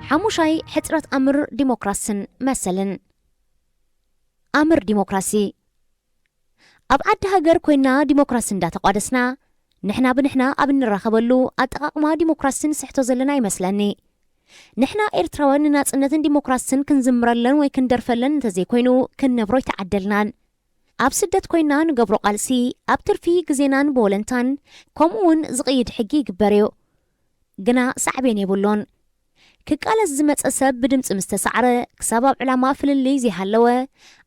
ሓሙሻይ፣ ሕጽረት ኣምር ዲሞክራስን መሰልን። ኣምር ዲሞክራሲ። ኣብ ዓዲ ሃገር ኮይና ዲሞክራሲ እንዳተቋደስና፣ ንሕና ብንሕና ኣብ እንራኸበሉ ኣጠቓቕማ ዲሞክራሲ ንስሕቶ ዘለና ይመስለኒ። ንሕና ኤርትራውያን ንናጽነትን ዲሞክራስን ክንዝምረለን ወይ ክንደርፈለን እንተዘይኮይኑ፣ ክንነብሮ ኣይተዓደልናን። ኣብ ስደት ኮይና ንገብሮ ቃልሲ፣ ኣብ ትርፊ ግዜናን ብወለንታን፣ ከምኡ እውን ዝቕይድ ሕጊ ይግበር እዩ። ግና ሳዕቤን የብሉን። ክቃለስ ዝመጸ ሰብ ብድምጺ ምስ ተሳዕረ፣ ክሳብ ኣብ ዕላማ ፍልልይ ዘይሃለወ፣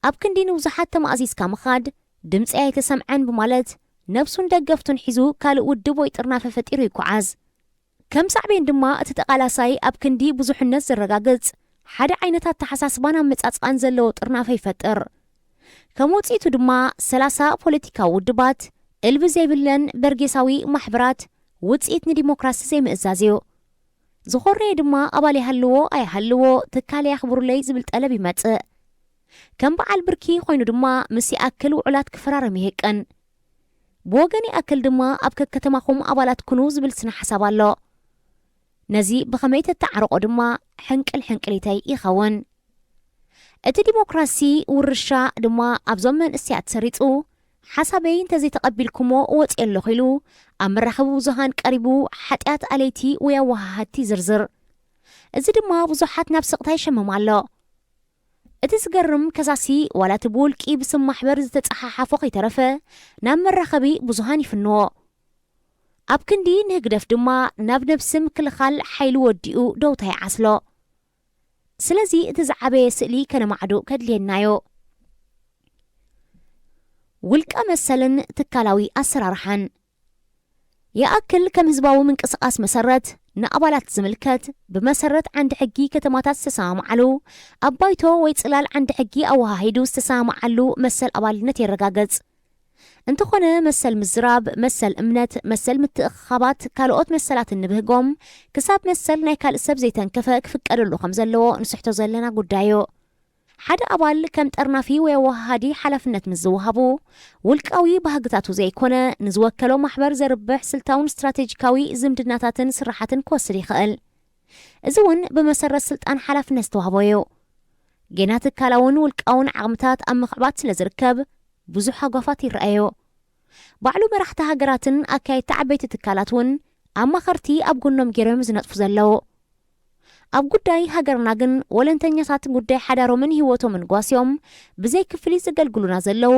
ኣብ ክንዲ ንብዙሓት ተማእዚዝካ ምኻድ፣ ድምጺ ኣይተሰምዐን ብማለት፣ ነብሱን ደገፍቱን ሒዙ ካልእ ውድብ ወይ ጥርናፈ ፈጢሩ ይጓዓዝ። ከም ሳዕቤን ድማ፣ እቲ ተቓላሳይ ኣብ ክንዲ ብዙሕነት ዘረጋግጽ፣ ሓደ ዓይነት ኣተሓሳስባን ኣመጻጽኣን ዘለዎ ጥርናፈ ይፈጥር። ከም ውጽኢቱ ድማ፣ ሰላሳ ፖለቲካዊ ውድባት፣ እልቢ ዘይብለን በርጌሳዊ ማሕበራት፣ ውጽኢት ንዲሞክራሲ ዘይምእዛዝ እዩ። ዝኾረየ ድማ ኣባል ይሃልዎ ኣይሃልዎ ትካል የኽብሩለይ ዝብል ጠለብ ይመጽእ። ከም በዓል ብርኪ ኮይኑ ድማ ምስ ይኣክል ውዑላት ክፈራረም ይህቅን። ብወገን ይኣክል ድማ ኣብ ከከተማኹም ኣባላት ኩኑ ዝብል ስነ ሓሳብ ኣሎ። ነዚ ብኸመይ ተተዓርቆ ድማ ሕንቅል ሕንቅሊተይ ይኸውን። እቲ ዲሞክራሲ ውርሻ ድማ ኣብዞም መንእሰያት ሰሪጹ፣ ሓሳበይ እንተዘይተቐቢልኩሞ እወጽእ ኣለኹ ኢሉ፣ ኣብ መራኸቢ ብዙሃን ቀሪቡ ሓጢኣት ኣለይቲ ወይ ኣወሃሃድቲ ይዝርዝር። እዚ ድማ ብዙሓት ናብ ስቕታ ይሸምም ኣሎ። እቲ ዝገርም ከሳሲ ዋላ እቲ ብውልቂ ብስም ማሕበር ዝተጸሓሓፎ ከይተረፈ ናብ መራኸቢ ብዙሃን ይፍንዎ። ኣብ ክንዲ ንህግደፍ ድማ ናብ ነብሲ ምክልኻል ሓይሊ ወዲኡ ደውታ ይዓስሎ። ስለዚ እቲ ዝዓበየ ስእሊ ከነማዕዱ ከድልየናዮ። ውልቀ መሰልን ትካላዊ ኣሰራርሓን። ይኣክል ከም ህዝባዊ ምንቅስቓስ መሰረት ንኣባላት ዝምልከት ብመሰረት ዓንዲ ሕጊ ከተማታት ዝተሰማምዓሉ ኣብ ባይቶ ወይ ጽላል ዓንዲ ሕጊ ኣወሃሂዱ ዝተሰማምዓሉ መሰል ኣባልነት የረጋግጽ። እንተኾነ መሰል ምዝራብ፣ መሰል እምነት፣ መሰል ምትእኽኻባት ካልኦት መሰላትን ንብህጎም ክሳብ መሰል ናይ ካልእ ሰብ ዘይተንከፈ ክፍቀደሉ ከም ዘለዎ ንስሕቶ ዘለና ጉዳዩ። ሓደ ኣባል ከም ጠርናፊ ወይ ኣወሃሃዲ ሓላፍነት ምስ ዝወሃቡ፣ ውልቃዊ ባህግታቱ ዘይኮነ፣ ንዝወከሎ ማሕበር ዘርብሕ ስልታውን ስትራቴጂካዊ ዝምድናታትን ስራሓትን ክወስድ ይኽእል። እዚ እውን ብመሰረት ስልጣን ሓላፍነት ዝተዋህቦ እዩ። ጌና ትካላውን ውልቃውን ዓቕምታት ኣብ ምኽዕባት ስለ ዝርከብ፣ ብዙሕ ሃጓፋት ይረኣዮ። ባዕሉ መራሕቲ ሃገራትን ኣካየድቲ ዓበይቲ ትካላት እውን ኣማኸርቲ ኣብ ጎኖም ገይሮም ዝነጥፉ ዘለዉ። ኣብ ጉዳይ ሃገርና ግን ወለንተኛታት ጉዳይ ሓዳሮምን ህይወቶምን ጓስዮም ብዘይ ክፍሊት ዘገልግሉና ዘለዉ፣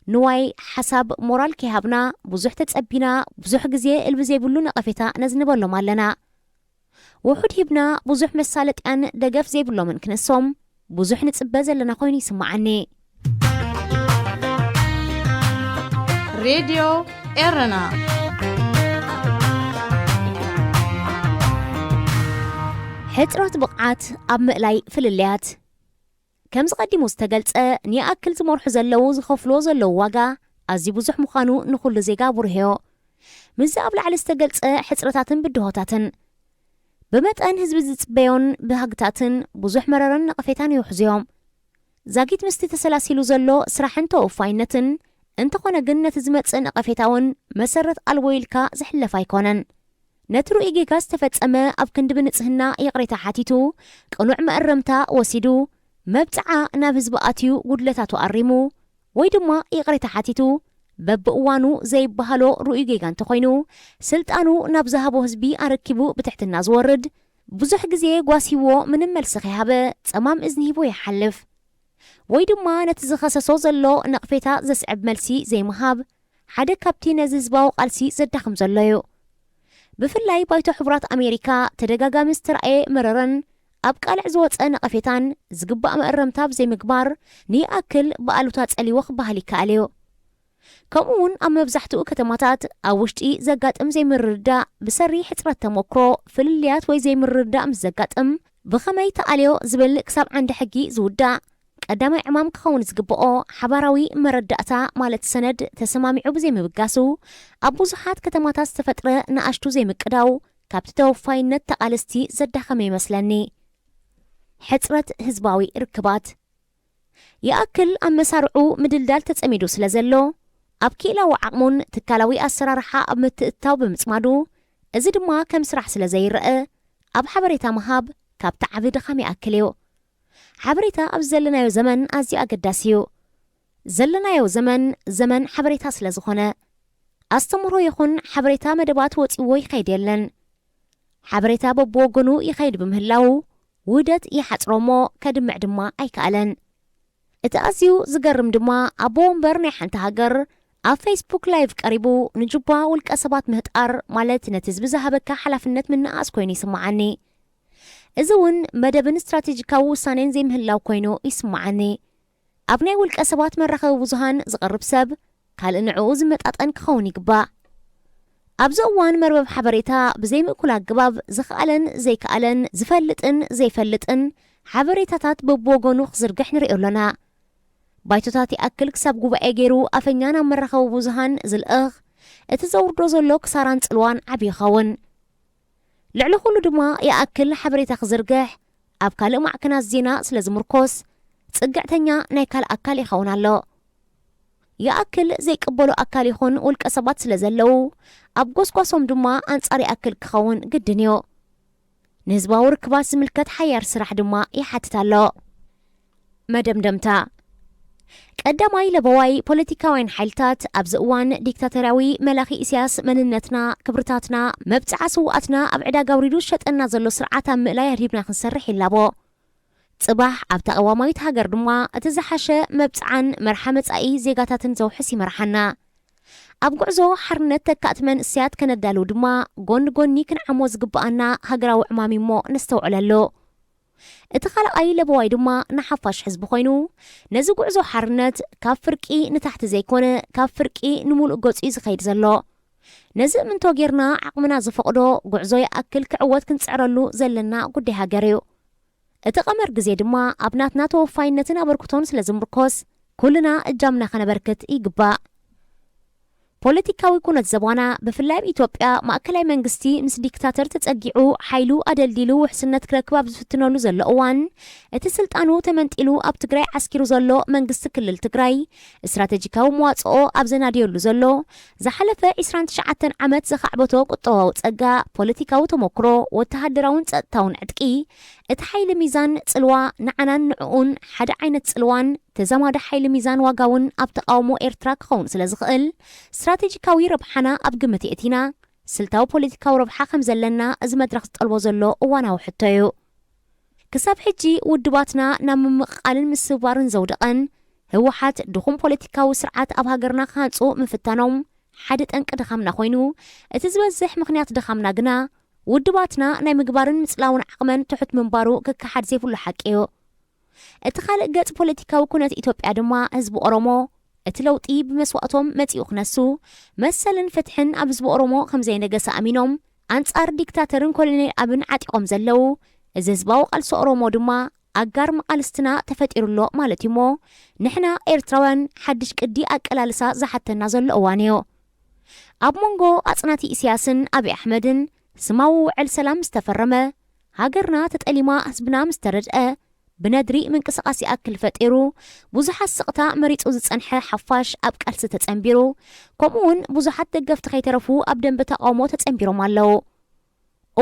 ንዋይ፣ ሓሳብ፣ ሞራል ከይሃብና፣ ብዙሕ ተጸቢና፣ ብዙሕ ግዜ እልቢ ዘይብሉ ነቐፌታ ነዝንበሎም ኣለና። ውሑድ ሂብና፣ ብዙሕ መሳለጥያን ደገፍ ዘይብሎምን ክነሶም ብዙሕ ንጽበ ዘለና ኮይኑ ይስምዓኒ። ሬድዮ ኤረና። ሕጽረት ብቕዓት ኣብ ምእላይ ፍልልያት። ከምዚ ቀዲሙ ዝተገልጸ፣ ንይኣክል ዝመርሑ ዘለዉ ዝኸፍልዎ ዘለዉ ዋጋ ኣዝዩ ብዙሕ ምዃኑ ንኹሉ ዜጋ ብሩህዮ። ምስዚ ኣብ ላዕሊ ዝተገልጸ ሕጽረታትን ብድሆታትን፣ ብመጠን ህዝቢ ዝጽበዮን ባህግታትን ብዙሕ መረረን ነቐፌታን ይውሕዙ እዮም። ዛጊት ምስቲ ተሰላሲሉ ዘሎ ስራሕን ተወፋይነትን፣ እንተኾነ ግን ነቲ ዝመጽእ ነቐፌታ እውን መሰረት ኣልቦ ኢልካ ዝሕለፍ ኣይኮነን። ነቲ ርኡይ ጌጋ ዝተፈጸመ ኣብ ክንዲ ብንጽህና ይቕሬታ ሓቲቱ፣ ቅኑዕ መእረምታ ወሲዱ፣ መብጽዓ ናብ ህዝቢ ኣትዩ ጉድለታቱ ኣሪሙ፣ ወይ ድማ ይቕሬታ ሓቲቱ፣ በብእዋኑ ዘይበሃሎ ርኡይ ጌጋ እንተኾይኑ፣ ስልጣኑ ናብ ዝሃቦ ህዝቢ ኣረኪቡ ብትሕትና ዝወርድ፣ ብዙሕ ግዜ ጓሲዎ ምንም መልሲ ከይሃበ ጸማም እዝኒ ሂቡ ይሓልፍ። ወይ ድማ ነቲ ዝኸሰሶ ዘሎ ነቕፌታ ዘስዕብ መልሲ ዘይምሃብ፣ ሓደ ካብቲ ነዚ ህዝባዊ ቃልሲ ዘዳኽም ዘሎ እዩ። ብፍላይ ባይቶ ሕቡራት ኣሜሪካ ተደጋጋሚ ዝተራእየ መረረን ኣብ ቃልዕ ዝወጸ ነቐፌታን ዝግባእ መእረምታ ብዘይምግባር ንይኣክል ብኣሉታ ጸሊዎ ክበሃል ይከኣል እዩ። ከምኡ እውን ኣብ መብዛሕትኡ ከተማታት ኣብ ውሽጢ ዘጋጥም ዘይምርድዳእ ብሰሪ ሕጽረት ተመክሮ ፍልልያት ወይ ዘይምርድዳእ ምስ ዘጋጥም ብኸመይ ተኣልዮ ዝብል ክሳብ ዓንዲ ሕጊ ዝውዳእ ቀዳማይ ዕማም ክኸውን ዝግብኦ ሓባራዊ መረዳእታ ማለት ሰነድ ተሰማሚዑ ብዘይምብጋሱ ኣብ ብዙሓት ከተማታት ዝተፈጥረ ንኣሽቱ ዘይምቅዳው ካብቲ ተወፋይነት ተቓለስቲ ዘዳኸመ ይመስለኒ። ሕጽረት ህዝባዊ ርክባት ይኣክል ኣብ መሳርዑ ምድልዳል ተጸሚዱ ስለ ዘሎ ኣብ ክኢላዊ ዓቕሙን ትካላዊ ኣሰራርሓ ኣብ ምትእትታው ብምጽማዱ፣ እዚ ድማ ከም ስራሕ ስለ ዘይረአ ኣብ ሓበሬታ ምሃብ ካብቲ ዓቢ ድኻም ይኣክል እዩ። ሓበሬታ ኣብዚ ዘለናዮ ዘመን ኣዝዩ ኣገዳሲ እዩ። ዘለናዮ ዘመን ዘመን ሓበሬታ ስለ ዝኾነ ኣስተምህሮ ይኹን ሓበሬታ መደባት ወጺዎ ይኸይድ የለን። ሓበሬታ በብወገኑ ይኸይድ ብምህላው ውህደት ይሓጽሮ እሞ ከድምዕ ድማ ኣይከኣለን። እቲ ኣዝዩ ዝገርም ድማ ኣቦ ወንበር ናይ ሓንቲ ሃገር ኣብ ፌስቡክ ላይቭ ቀሪቡ ንጁባ ውልቀ ሰባት ምህጣር ማለት ነቲ ህዝቢ ዝሃበካ ሓላፍነት ምንኣስ ኮይኑ ይስምዓኒ። እዚ እውን መደብን ስትራቴጂካዊ ውሳኔን ዘይምህላው ኮይኑ ይስምዓኒ። ኣብ ናይ ውልቀ ሰባት መራኸቢ ብዙሃን ዝቐርብ ሰብ ካልእ ንዕኡ ዝመጣጠን ክኸውን ይግባእ። ኣብዚ እዋን መርበብ ሓበሬታ ብዘይምእኩል ኣገባብ ዝኸኣለን ዘይከኣለን ዝፈልጥን ዘይፈልጥን ሓበሬታታት በብወገኑ ክዝርግሕ ንሪኦ ኣሎና። ባይቶታት ይኣክል ክሳብ ጉባኤ ገይሩ ኣፈኛ ናብ መራኸቢ ብዙሃን ዝልእኽ፣ እቲ ዘውርዶ ዘሎ ክሳራን ጽልዋን ዓቢ ይኸውን። ልዕሊ ኩሉ ድማ ይኣክል ሓበሬታ ክዝርግሕ ኣብ ካልእ ማዕከናት ዜና ስለ ዝምርኮስ ጽግዕተኛ ናይ ካልእ ኣካል ይኸውን ኣሎ። ይኣክል ዘይቅበሎ ኣካል ይኹን ውልቀ ሰባት ስለ ዘለዉ ኣብ ጎስጓሶም ድማ ኣንጻር ይኣክል ክኸውን ግድን እዩ። ንህዝባዊ ርክባት ዝምልከት ሓያር ስራሕ ድማ ይሓትት ኣሎ። መደምደምታ ቀዳማይ ለበዋይ ፖለቲካውያን ሓይልታት ኣብዚ እዋን ዲክታተርያዊ መላኺ ኢሳያስ መንነትና፣ ክብርታትና፣ መብጽዓ ስውኣትና ኣብ ዕዳጋ ኣውሪዱ ዝሸጠና ዘሎ ስርዓት ኣብ ምእላይ ኣድሂብና ክንሰርሕ ይላቦ። ጽባሕ ኣብታ ቅዋማዊት ሃገር ድማ እቲ ዝሓሸ መብጽዓን መርሓ መጻኢ ዜጋታትን ዘውሕስ ይመርሓና። ኣብ ጉዕዞ ሓርነት ተካእቲ መንእሰያት ከነዳልው ድማ ጎኒ ጎኒ ክንዓሞ ዝግብኣና ሃገራዊ ዕማም እሞ ነስተውዕለሉ። እቲ ካልኣይ ለበዋይ ድማ ንሓፋሽ ሕዝቢ ኮይኑ ነዚ ጉዕዞ ሓርነት ካብ ፍርቂ ንታሕቲ ዘይኮነ ካብ ፍርቂ ንምሉእ ገጹ እዩ ዝኸይድ ዘሎ። ነዚ እምንቶ ጌርና ዓቕምና ዝፈቕዶ ጉዕዞ ይኣክል ክዕወት ክንጽዕረሉ ዘለና ጉዳይ ሃገር እዩ። እቲ ቀመር ግዜ ድማ ኣብ ናትና ተወፋይነትን ኣበርክቶን ስለ ዝምርኮስ ኩልና እጃምና ከነበርክት ይግባእ። ፖለቲካዊ ኩነት ዘባና ብፍላይ ኣብ ኢትዮጵያ ማእከላይ መንግስቲ ምስ ዲክታተር ተጸጊዑ ሓይሉ ኣደልዲሉ ውሕስነት ክረክብ ኣብ ዝፍትነሉ ዘሎ እዋን እቲ ስልጣኑ ተመንጢሉ ኣብ ትግራይ ዓስኪሩ ዘሎ መንግስቲ ክልል ትግራይ ስትራተጂካዊ መዋጽኦ ኣብ ዘናድየሉ ዘሎ ዝሓለፈ ዕስራን ትሽዓተን ዓመት ዘኻዕበቶ ቁጠባዊ ጸጋ፣ ፖለቲካዊ ተመክሮ፣ ወተሃደራውን ጸጥታውን ዕጥቂ፣ እቲ ሓይሊ ሚዛን ጽልዋ ንዓናን ንዕኡን ሓደ ዓይነት ጽልዋን ተዛማዲ ሓይሊ ሚዛን ዋጋ እውን ኣብ ተቓውሞ ኤርትራ ክኸውን ስለ ዝኽእል ስትራተጂካዊ ረብሓና ኣብ ግምት የእቲና ስልታዊ ፖለቲካዊ ረብሓ ከም ዘለና እዚ መድረኽ ዝጠልቦ ዘሎ እዋናዊ ሕቶ እዩ። ክሳብ ሕጂ ውድባትና ናብ ምምቕቓልን ምስባርን ዘውደቐን ህወሓት ድኹም ፖለቲካዊ ስርዓት ኣብ ሃገርና ክሃንጹ ምፍታኖም ሓደ ጠንቂ ድኻምና ኮይኑ እቲ ዝበዝሕ ምኽንያት ድኻምና ግና ውድባትና ናይ ምግባርን ምጽላውን ዓቕመን ትሑት ምንባሩ ክከሓድ ዘይብሉ ሓቂ እዩ። እቲ ካልእ ገጽ ፖለቲካዊ ኩነት ኢትዮጵያ ድማ ህዝቢ ኦሮሞ እቲ ለውጢ ብመስዋእቶም መጺኡ ክነሱ መሰልን ፍትሕን ኣብ ህዝቢ ኦሮሞ ከም ዘይነገሰ ኣሚኖም ኣንጻር ዲክታተርን ኮሎኔል ኣብን ዓጢቖም ዘለዉ እዚ ህዝባዊ ቃልሲ ኦሮሞ ድማ ኣጋር መቓልስትና ተፈጢሩ ኣሎ ማለት እዩ እሞ ንሕና ኤርትራውያን ሓድሽ ቅዲ ኣቀላልሳ ዝሓተና ዘሎ እዋን እዩ። ኣብ መንጎ ኣጽናቲ ኢሳያስን ኣብይ ኣሕመድን ስማዊ ውዕል ሰላም ዝተፈረመ ሃገርና ተጠሊማ ህዝብና ምስ ተረድአ ብነድሪ ምንቅስቓስ ይኣክል ፈጢሩ ብዙሓት ስቕታ መሪጹ ዝጸንሐ ሓፋሽ ኣብ ቃልሲ ተጸንቢሩ ከምኡ እውን ብዙሓት ደገፍቲ ከይተረፉ ኣብ ደንበ ተቓውሞ ተጸንቢሮም ኣለዉ።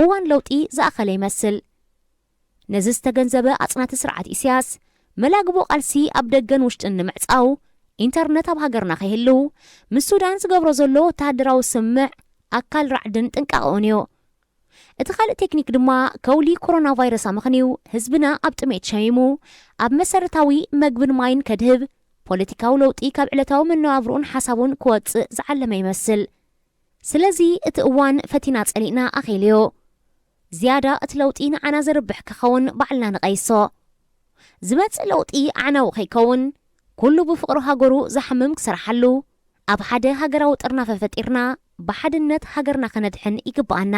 እዋን ለውጢ ዝኣኸለ ይመስል። ነዚ ዝተገንዘበ ኣጽናቲ ስርዓት ኢሳያስ መላግቦ ቃልሲ ኣብ ደገን ውሽጥን ንምዕጻው ኢንተርነት ኣብ ሃገርና ከይህልው ምስ ሱዳን ዝገብሮ ዘሎ ወተሃደራዊ ስምምዕ ኣካል ራዕድን ጥንቃቐኡን እዩ። እቲ ካልእ ቴክኒክ ድማ ከውሊ ኮሮና ቫይረስ ኣመኽንዩ ህዝብና ኣብ ጥሜት ሸሚሙ ኣብ መሰረታዊ መግብን ማይን ከድህብ ፖለቲካዊ ለውጢ ካብ ዕለታዊ መነባብርኡን ሓሳቡን ክወጽእ ዝዓለመ ይመስል። ስለዚ እቲ እዋን ፈቲና ጸሊእና ኣኺልዮ። ዝያዳ እቲ ለውጢ ንዓና ዘርብሕ ክኸውን ባዕልና ንቐይሶ። ዝመጽእ ለውጢ ኣዕናዊ ከይከውን ኩሉ ብፍቕሪ ሃገሩ ዝሓምም ክሰርሓሉ ኣብ ሓደ ሃገራዊ ጥርናፈ ፈጢርና ብሓድነት ሃገርና ከነድሕን ይግብኣና።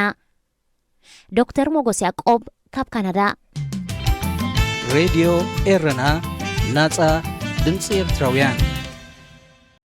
ዶክተር ሞጎስ ያዕቆብ ካብ ካናዳ። ሬድዮ ኤረና፣ ናጻ ድምጺ ኤርትራውያን።